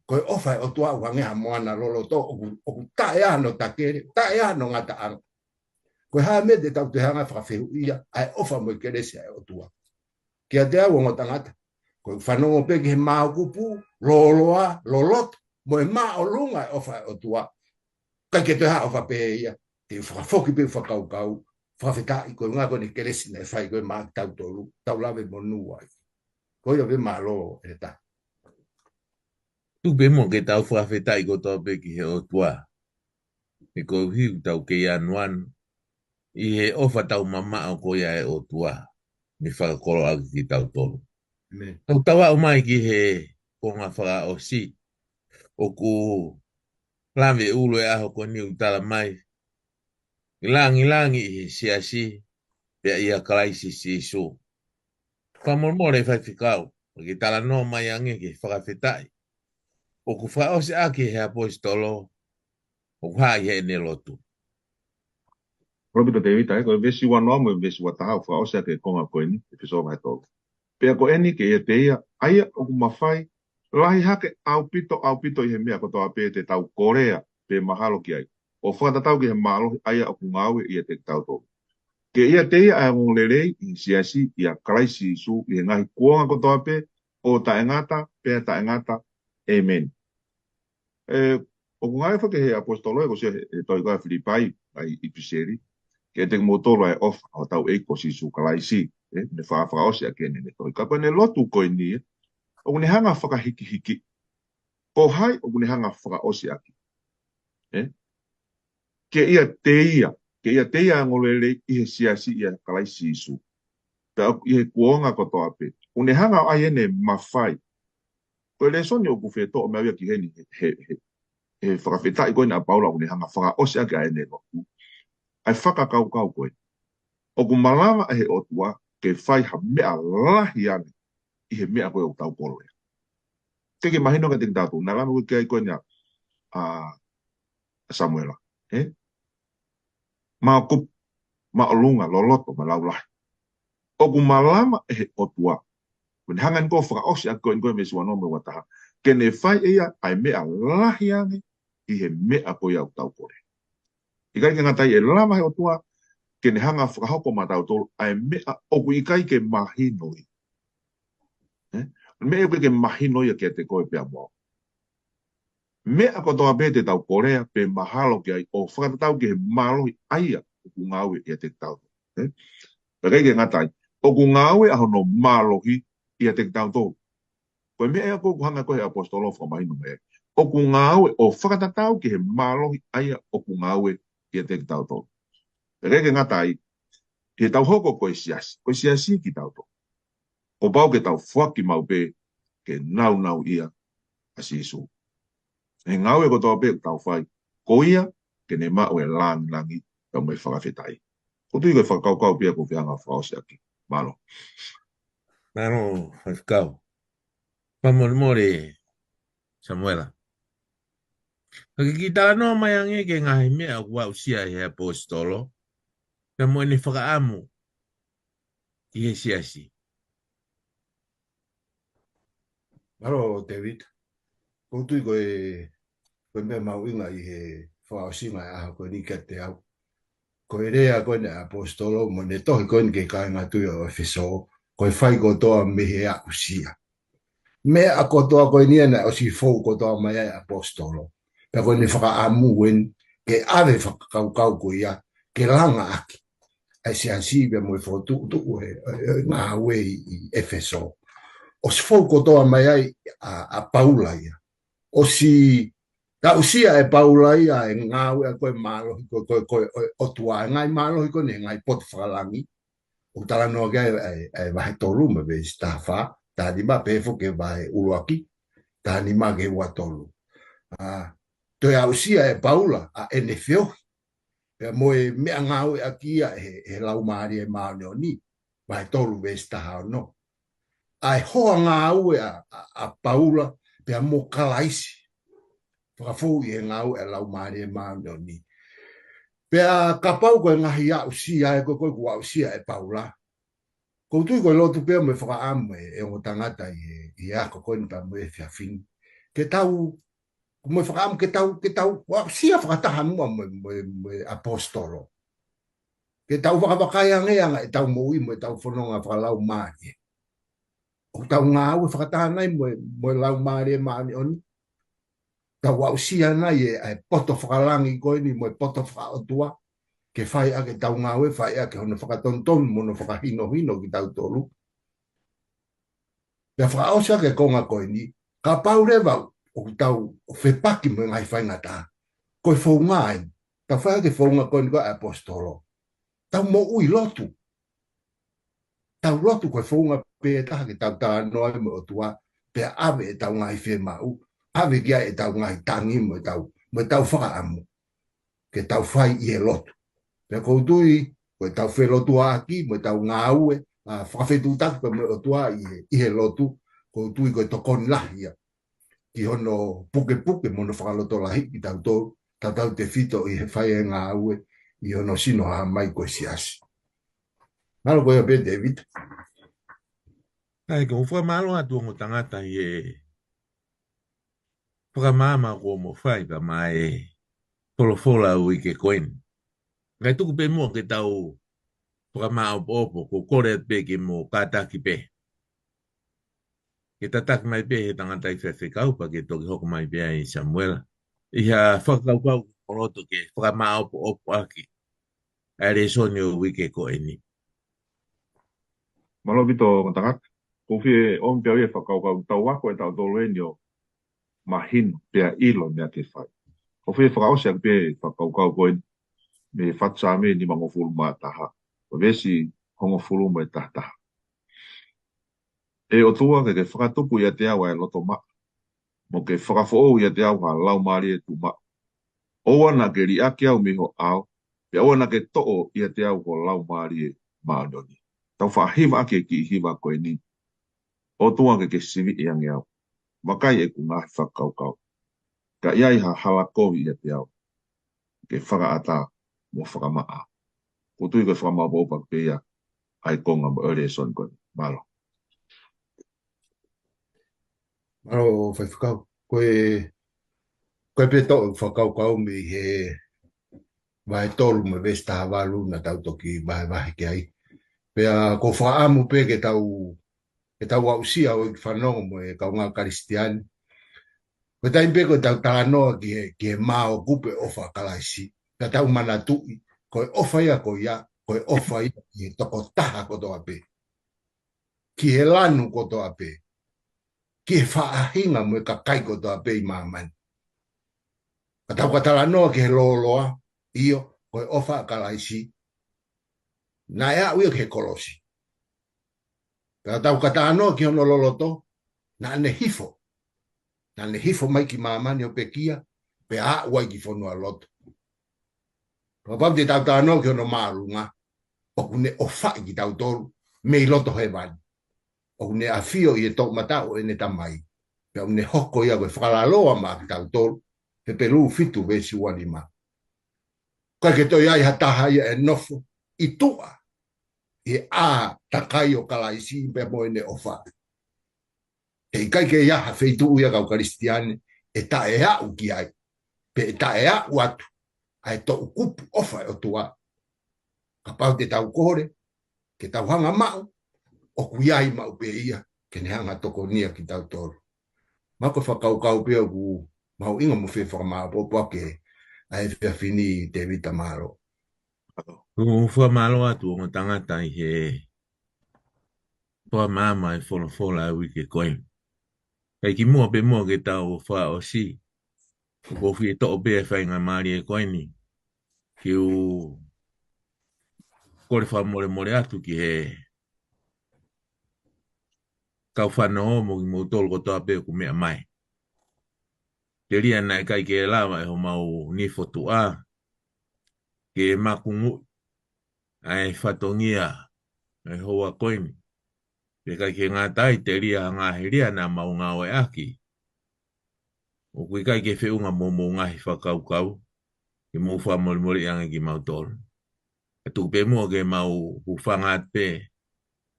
ko e ʻofa ʻa e ʻOtua ʻoku hangē ha moana loloto, ʻoku, ʻoku taʻe ʻi ai hano takele, taʻe ʻi ai hano ngataʻanga. Ko e hā e meʻa te tau toe hanga ʻo fakafehuʻia ʻa e ʻofa mo e kelesi ʻa e ʻOtua? Kiate au, ongo tangata, ko e fanongo pē ki he māukupu, lōloa, loloto, mo e māʻolunga e ʻofa ʻa e ʻOtua, ʻikai ke toe hā ʻofa pehē ia, te u fakafoki pē ʻeku fakakaukau, fakafetaʻi koeʻuhi ko ʻene kelesi naʻe fai ko ē maʻa kitautolu, tau lave monū ai. Ko ia pē, mālō ʻEletā. Tuku pē muʻa ke tau fakafetaʻi kotoa pē ki he ʻOtua. He koeʻuhi ʻoku tau kei anuanu ʻi he ʻofa tau mamaʻo ko ia ʻa e ʻOtua, mei fakakoloa kitautolu. Amen. Tau tau aʻu mai ki he konga fakaʻosi, ʻoku lave ʻulu e ʻaho ko eni ʻoku tala mai, ʻi langilangi ʻi he siasi, pea ʻia Kalaisi Sīsū. Fakamolemole Faifekau, ʻoku ke talanoa mai ange ki he fakafetaʻi ʻoku fakaʻosi ʻaki ʻe he ʻaposetolo, ʻoku hā ʻi heʻene lotu. Lopita Tēvita, ē, ko e veesi uanoa mo e veesi uataha ʻoku fakaʻosi ʻaki e konga ko eni, ʻEfesō vahe tolu. Pea ko eni ke ʻiate ia, ʻa ia ʻoku mafai lahi hake ʻaupito, ʻaupito ʻi he meʻa kotoa pē te tau kolea pe mahalo ki ai, ʻo fakatatau ki he mālohi ʻa ia ʻoku ngāue ʻiate kitautolu. Ke ʻiate ia ʻa e ongoongolelei ʻi he siasi, ʻia Kalaisi Sīsū, ʻi he ngaahi kuonga kotoa pē, ʻo taʻengata pea taʻengata. ʻĒmeni. ʻE, ʻoku ngāue foki ʻe he ʻaposetolo, ʻoku sio he, he tohi ko ia Filipai, ʻa e ʻipiseli, ke ʻiate kimoutolu ʻa e ʻofa ʻa hotau ʻEiki ko Sīsū Kalaisi, ē, ne fa-, fakaʻosi ʻaki ʻene, ʻene tohi. Ka ko ʻene lotu ko eni, ē, ʻoku ne hanga ʻo fakahikihiki. Ko hai ʻoku ne hanga ʻo fakaʻosi ʻaki? Ē? Ke ʻiate ia, ke ʻiate ia ʻa e ongoongolelei ʻi he siasi, ʻia Kalaisi Sīsū. Pea ʻoku ʻi he kuonga kotoa pē. ʻOku ne hanga ʻo ʻai ʻene mafai. Ko e lēsoni ʻoku fetoʻo mai au ia ki heni he, he, he, he fakafetaʻi ko eni ʻa Paula ʻoku ne hanga ʻo fakaʻosi ʻaki ʻa ʻene lotu. ʻA e fakakaukau ko ē, ʻoku malava ʻe he ʻOtua ke fai ha meʻa lahi ange ʻi he meʻa ko ē ʻoku tau kolea. Te ke mahino kiate kitautolu, naʻe lave ko ē ki ai ko eni ʻa, ʻa, ʻa Samuela, ē? Māukupu, māʻolunga, loloto, mo e laulahi. ʻOku malava ʻe he ʻOtua, ʻoku ne hanga eni ʻo fakaʻosi ʻaki ko eni ko e veesi uanoa mo e uataha, ke ne fai ʻe ia ʻa e meʻa lahi ange ʻi he meʻa ko ia ʻoku tau kolea. ʻIkai ke ngata ai, ʻe lava ʻe he ʻOtua ke ne hanga ʻo fakahoko maʻatautolu ʻa e meʻa ʻoku ʻikai ke mahino ia. Ē? Meʻa ʻoku ʻikai ke mahino ia kiate koe pea mo au. Meʻa kotoa pē te tau kolea pe mahalo ki ai, ʻo fakatatau ki he mālohi ʻa ia ʻoku ngāue ʻiate kitautolu. Ē? Pea ʻikai ke ngata ai, ʻoku ngāue ʻa hono mālohi ʻiate kitautolu. Ko e meʻa ia ʻoku hanga ko ē ʻe he ʻaposetolo ʻo fakamahino mai ai. ʻOku ngāue ʻo fakatatau ki he mālohi ʻa ia ʻoku ngāue ʻiate kitautolu. Pea ʻikai ke ngata ai, ke tau hoko ko e siasi, ko e siasi kitautolu. Kuo pau ke tau foaki maʻu pē ke nāunauʻia ʻa Sīsū. He ngāue kotoa pē ʻoku tau fai, ko ia ke ne maʻu e langilangi pea mo e fakafetaʻi. ʻOku ou tui ko e fakakaukau pē ia ʻoku ou fie hanga ʻo fakaʻosi ʻaki. Mālō. Mālō, Faifekau. Fakamolemole, Samuela. Ka ke kiʻi talanoa mai ange ki he ngaahi meʻa ʻoku aʻusia ʻe he ʻaposetolo, pea mo ʻene fakaʻamu ki he siasi. Mālō, David. ʻOku ou tui ko e, ko e meʻa mahuʻinga ʻi he fakaʻosinga ʻo e ʻaho ko eni kiate au, ko e lea ko eni ʻa e ʻaposetolo mo ʻene tohi ko eni ki he kāinga tui ʻo ʻEfesō, ko e fai kotoa mei he aʻusia. Meʻa kotoa ko eni naʻe ʻosi fou kotoa mai ai ʻa e ʻaposetolo. Pea ko ʻene fakaʻamu eni ke ʻave e fakakaukau ko ia ke langa ʻaki ʻa e siasi pea mo e fokotuʻutuʻu ʻo e, ʻo e, ʻo e ngāue ʻi, ʻi ʻEfesō. ʻOsi fou kotoa mai ai ʻa, ʻa Paula ia. ʻOsi aʻusia ʻe Paula ia e ngāue ʻa e, ko e mālohi ko, ko, ko, ʻo e ʻOtua, e ngaahi mālohi ko eni he ngaahi poto fakalangi. ʻOku talanoa ki ai ʻa e, ʻa e vahe tolu mo e veesi taha fā, taha nima pehē foki ki he vahe ʻuluaki, taha nima ki he ua tolu. ʻA, toe aʻusia ʻe Paula ʻa ʻene feohi pea mo e meʻangāueʻaki ia ʻe he, he Laumālie Māʻoniʻoni, vahe tolu veesi taha ono. ʻA e hoa ngāue ʻa, ʻa, ʻa Paula pea mo Kalaisi, fakafou ʻi he ngāue ʻa e Laumālie Māʻoniʻoni. Pea kapau ko e ngaahi aʻusia ē ko ē ʻoku aʻusia ʻe Paula, ʻoku ou tui ko e lotu pea mo e fakaʻamu ʻe, ʻe ongo tangata ʻi he, ʻi he ako ko eni pea mo e efiafi ni, ke tau, mo e fakaʻamu ke tau, ke tau aʻusia fakataha muʻa mo e, mo e, mo e ʻaposetolo. Ke tau vakavakai ange ʻa e anga ʻetau moʻui mo ʻetau fononga fakalaumālie. ʻOku tau ngāue fakataha nai mo e, mo e Laumālie Māʻoniʻoni? Tau aʻusia nai ʻa e poto fakalangi ko eni mo e poto fakaʻotua ke fai ʻaki ʻetau ngāue, fai ʻaki hono fakatonutonu mo hono fakahinohino kitautolu? Pea fakaʻosi ʻaki e konga ko eni, kapau leva ʻoku tau fepaki mo e ngaahi faingataʻa, ko e founga eni, tau fai ʻaki e founga ko eni ko ē ʻa e ʻaposetolo. Tau moʻui lotu. Tau lotu ko e founga pē ʻe taha ke tau talanoa ai mo e ʻOtua, pea ʻave ʻetau ngaahi fiemaʻu, ʻave ki ai ʻetau ngaahi tangi mo ʻetau, mo ʻetau fakaʻamu ke tau fai ʻi he lotu. Pea ʻoku ou tui, ko ʻetau felotuaʻaki mo ʻetau ngāue, ʻa, fakafetuʻutaki pea mo e ʻOtua ʻi he, ʻi he lotu, ʻoku ou tui ko e tokoni lahi ia ki hono pukepuke mo hono fakalotolahiʻi kitautolu, tautautefito ʻi he fai e ngāue ʻi hono sino hā mai ko e siasi. Mālō koe pē, David. ʻAi, ʻoku ou fakamālō atu ongo tangata ʻi he fakamaama kuo mo fai pea mo e folofola ʻo e uike ko eni. Kae tuku pē muʻa ke tau fakamāʻopoʻopo, ʻoku ou kole atu pē ke mo kātaki pē ke tataki mai pē he tangataʻi faifekau pea ke toki hoko mai pē ai Samuela ʻi ha fakakaukau ʻoku ou loto ke fakamāʻopoʻopo ʻaki ʻa e lēsoni ʻo e uike ko eni. Mālō ʻaupito ongo tangata. ʻOku ou fie ʻomi pē au ia e fakakaukau, tau ako ʻe tautolu eni ʻo mahino pea ʻilo e meʻa ke fai. ʻOku ou fie fakaʻosi ʻaki pē e fakakaukau ko eni mei he Fatu Saame nimangofulu mā taha, ʻo e veesi hongofulu mo e taha taha. ʻE ʻOtua, ke ke fakatupu ʻiate au ʻa e loto maʻa, mo ke fakafoʻou ʻiate au ha laumālie tuʻumaʻu. ʻOua naʻa ke liʻaki au mei ho ʻao, pea ʻoua naʻa ke toʻo ʻiate au ho Laumālie Māʻoniʻoni. Tau faʻa hiva ʻaki e kiʻi hiva ko eni: ʻOtua, ke ke siviʻi ange au, vakai ʻeku ngaahi fakakaukau. Ka ʻi ai ha hala kovi ʻiate au, ke fakaʻatā mo fakamaʻa. ʻOku ou tui ko e fakamāʻopoʻopo pē ia ʻa e konga mo e lēsoni ko eni. Mālō. Mālō faifekau. Ko e, ko e pē toʻo e fakakaukau mei he vahe tolu mo e veesi taha valu naʻa tau toki vahevahe ki ai. Pea ʻoku ou fakaʻamu pē ke tau, ke tau aʻusia ʻo e kiʻi fanongo mo e kaungā Kalisitiane, ko e taimi pē ko ʻetau talanoa ki he, ki he māʻokupu ʻo e ʻofa ʻa Kalaisi, ka tau manatuʻi ko e ʻofa ia ko ia, ko e ʻofa ia ki he tokotaha kotoa pē, ki he lanu kotoa pē, ki he faʻahinga mo e kakai kotoa pē ʻi māmani. Ka tau ka talanoa ki he lōloa, ʻio, ko e ʻofa ʻa Kalaisi, naʻe aʻu ia ki he kolosi. Ka tau ka talanoa ki hono loloto, naʻa ne hifo. Naʻa ne hifo mai ki māmani ʻo pekia, pea aʻu ai ki fonualoto. Kapau te tau talanoa ki hono māʻolunga, ʻoku ne ʻofaʻi kitautolu mei loto hēvani. ʻOku ne ʻafio ʻi he toʻomataʻu ʻo ʻene Tamai, Pea ʻoku ne hoko ia ko e fakalaloa maʻa kitautolu, Hepelū fitu veesi ua nima. ʻIkai ke toe ʻi ai ha taha ia ʻe nofo ʻi tuʻa ʻi he ʻātakai ʻo Kalaisi pea mo ʻene ʻofa. He ʻikai ke ʻi ai ha feituʻu ia kau Kalisitiane ʻe taʻeaʻu ki ai, pe ʻe taʻeaʻu atu ʻa e toʻukupu ʻofa ʻa e ʻOtua. Kapau te tau kole ke tau hanga ʻo maʻu, ʻoku ʻi ai maʻu pē ia ke ne hanga ʻo tokonia kitautolu. Maʻu ko e fakakaukau pē ʻoku mahuʻinga mo fie fakamāʻopoʻopo ʻaki ʻa e efiafi ni, Tēvita, mālō. ʻOku ou fakamālō atu ongo tangata ʻi he fakamaama e folofola ʻa e uike ko eni. Kae kimuʻa pē muʻa ke tau fakaʻosi, ʻoku ou fie toʻo pē e faingamālie ko eni ke u kole fakamolemole atu ki he kau fanongo mo kimoutolu kotoa pē ʻoku meʻa mai. Telia naʻe ʻikai ke lava ʻe homau nifo tuʻa ke makunguʻi ʻa e fatongia ʻa e houa ko eni. Pea ʻikai ke ngata ai, telia ha ngaahi lea naʻa mau ngāueʻaki ʻoku ʻikai ke feʻunga mo homou ngaahi fakakaukau, ke mou fakamolemoleʻi ange kimautolu. Ka tuku pē muʻa ke mau hūfanga atu pē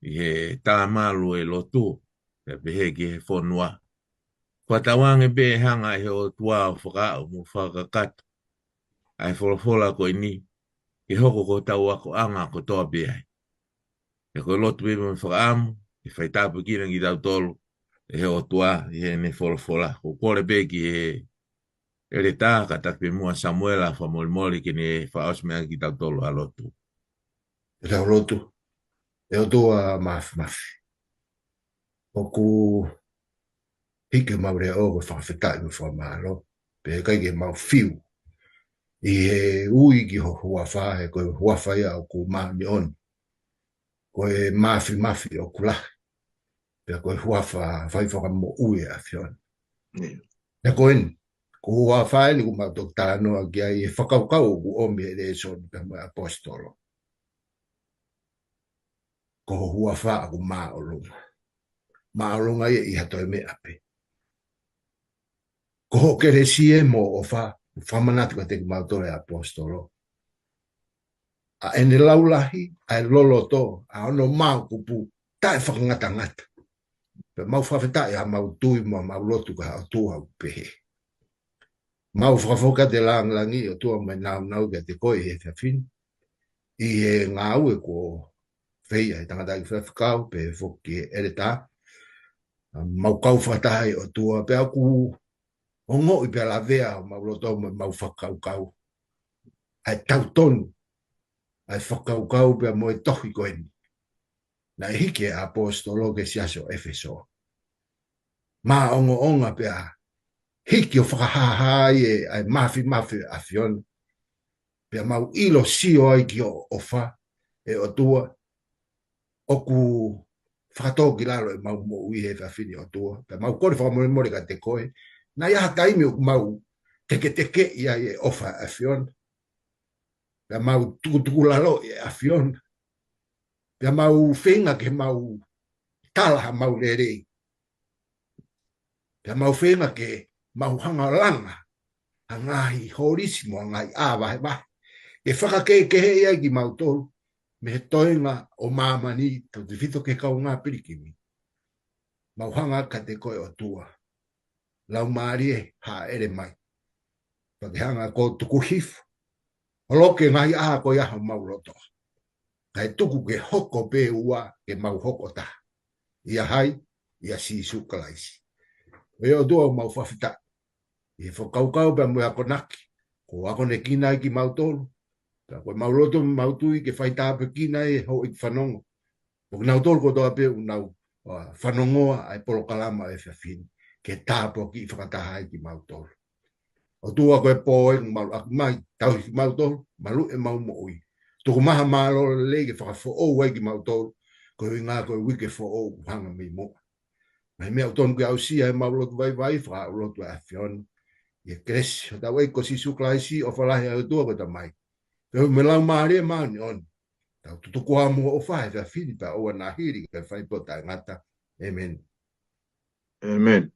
ʻi he talamalu e lotu, pea pehē ki he fonua. Fakatauange pē ʻe hanga ʻe he ʻOtua ʻo fakaaʻu mo fakakakato ʻa e folofola ko eni ke hoko ko hotau akoʻanga kotoa pē ai. Pea ko e lotu pē mo e fakaʻamu ke faitāpuekina kitautolu ʻe he ʻOtua ʻi heʻene folofola. ʻOku ou kole pē ki he ʻeletā, kātaki pē muʻa Samuela, fakamolemole ke ne fakaʻosi mai ange kitautolu ʻa e lotu. Ke tau lotu. ʻE ʻOtua Māfimafi, ʻoku hiki homau leʻo ko e fakafetaʻi mo e fakamālō, pea ʻikai ke mau fiu ʻi he ui ki ho huafa, he ko e huafa ia ʻoku māʻoniʻoni. Ko e Māfimafi ʻoku lahi, pea ko e huafa fai fakamoʻui ʻa e ʻAfiona. ʻIo. Pea ko eni, ko e huafa eni ʻoku mau toki talanoa ki ai, e fakakaukau ʻoku ʻomi ʻe he lēsoni pea mo e ʻaposetolo. Ko ho huafa ʻoku māʻolunga. Māʻolunga ia ʻi ha toe meʻa pē. Ko hoʻo kelesi mo e ʻofa, fakamanatu kiate kimautolu ʻe he ʻaposetolo, ʻa ʻene laulahi, ʻa e loloto, ʻa hono maokupu taʻefakangatangata. Pea mau fakafetaʻi ʻa mau tui mo mau lotu ki he ʻOtua ʻoku pehē. Mau fakafoki atu e lāngilangi, ʻOtua, mo e nāunau kiate koe he efiafi ni, ʻi he ngāue kuo fai ʻe he tangataʻeiki faifekau, pea foki ki he ʻeletā. Mau kau fakataha ʻi he ʻOtua, pea ʻoku ongoʻi pea lavea homau loto mo homau fakakaukau ʻa e tautonu ʻa e fakakaukau pea mo e tohi ko eni naʻe hiki ʻe he ʻaposetolo ki he siasi ʻo ʻEfesō. Māʻongoʻonga pea hiki ʻo fakahāhā ai ʻa e Māfimafi ʻo e ʻAfiona. Pea mau ʻilo sio ai ki hoʻo ʻofa, ʻe ʻOtua, ʻoku fakatōkilalo ʻemau moʻui he efiafi ni, ʻOtua. Pea mau kole fakamolemole kiate koe, naʻa ʻi ai ha taimi ʻoku mau teketekeʻi ai e ʻofa ʻa e ʻAfiona. Pea mau tukutukulaloʻi e ʻAfiona. Pea mau feinga ke mau tala hamau lelei. Pea mau feinga ke mau hanga ʻo langa ha ngaahi holisi mo ha ngaahi ʻā vahevahe ke fakakehekeheʻi ai kimautolu mei he toenga ʻo māmani, tautefito ki he kaungā pilikimi. Mau hanga kiate koe, ʻOtua. Laumālie, hāʻele mai. Pea ke hanga ʻo tuku hifo, holoki e ngaahi ʻā ko ia homau loto, kae tuku ke hoko pē ua ke mau hoko taha. ʻIa hai? ʻIa Sīsū Kalaisi. ʻE ʻOtua, ʻoku mau fakafetaʻi ʻi he fakakaukau pea mo e akonaki kuo akonekina ai kimautolu. Pea ko ʻemau loto mo ʻemau tui ke faitāpuekina e houʻeiki fanongo, mo kinautolu kotoa pē ʻoku nau, ʻa, fanongoa ʻa e polokalama ʻo e efiafi ni, ke tāpuakiʻi fakataha ai kimautolu. ʻOtua, ko e pō eni ʻoku maluʻaki mai, tauhi kimautolu, maluʻi ʻemau moʻui. Tuku mai ha mālō lelei ke fakafoʻou ai kimautolu, ko e ʻuhinga ko e uike foʻou ʻoku hanga mei muʻa. Ngaahi meʻa ʻoku totonu ke aʻusia ʻi heʻemau lotu vaivai, fakaʻau lotu ʻa e ʻAfiona. ʻI he kelesi ʻa hotau ʻEiki ko Sīsū Kalaisi, ʻofa lahi ʻa e ʻOtua ko e Tamai, pea mo e Laumālie Māʻoniʻoni, tau tutuku ā mo ʻofa he efiafi ni pea ʻoua naʻa hili kae fai pē ʻo taʻengata. ʻĒmeni. ʻĒmeni.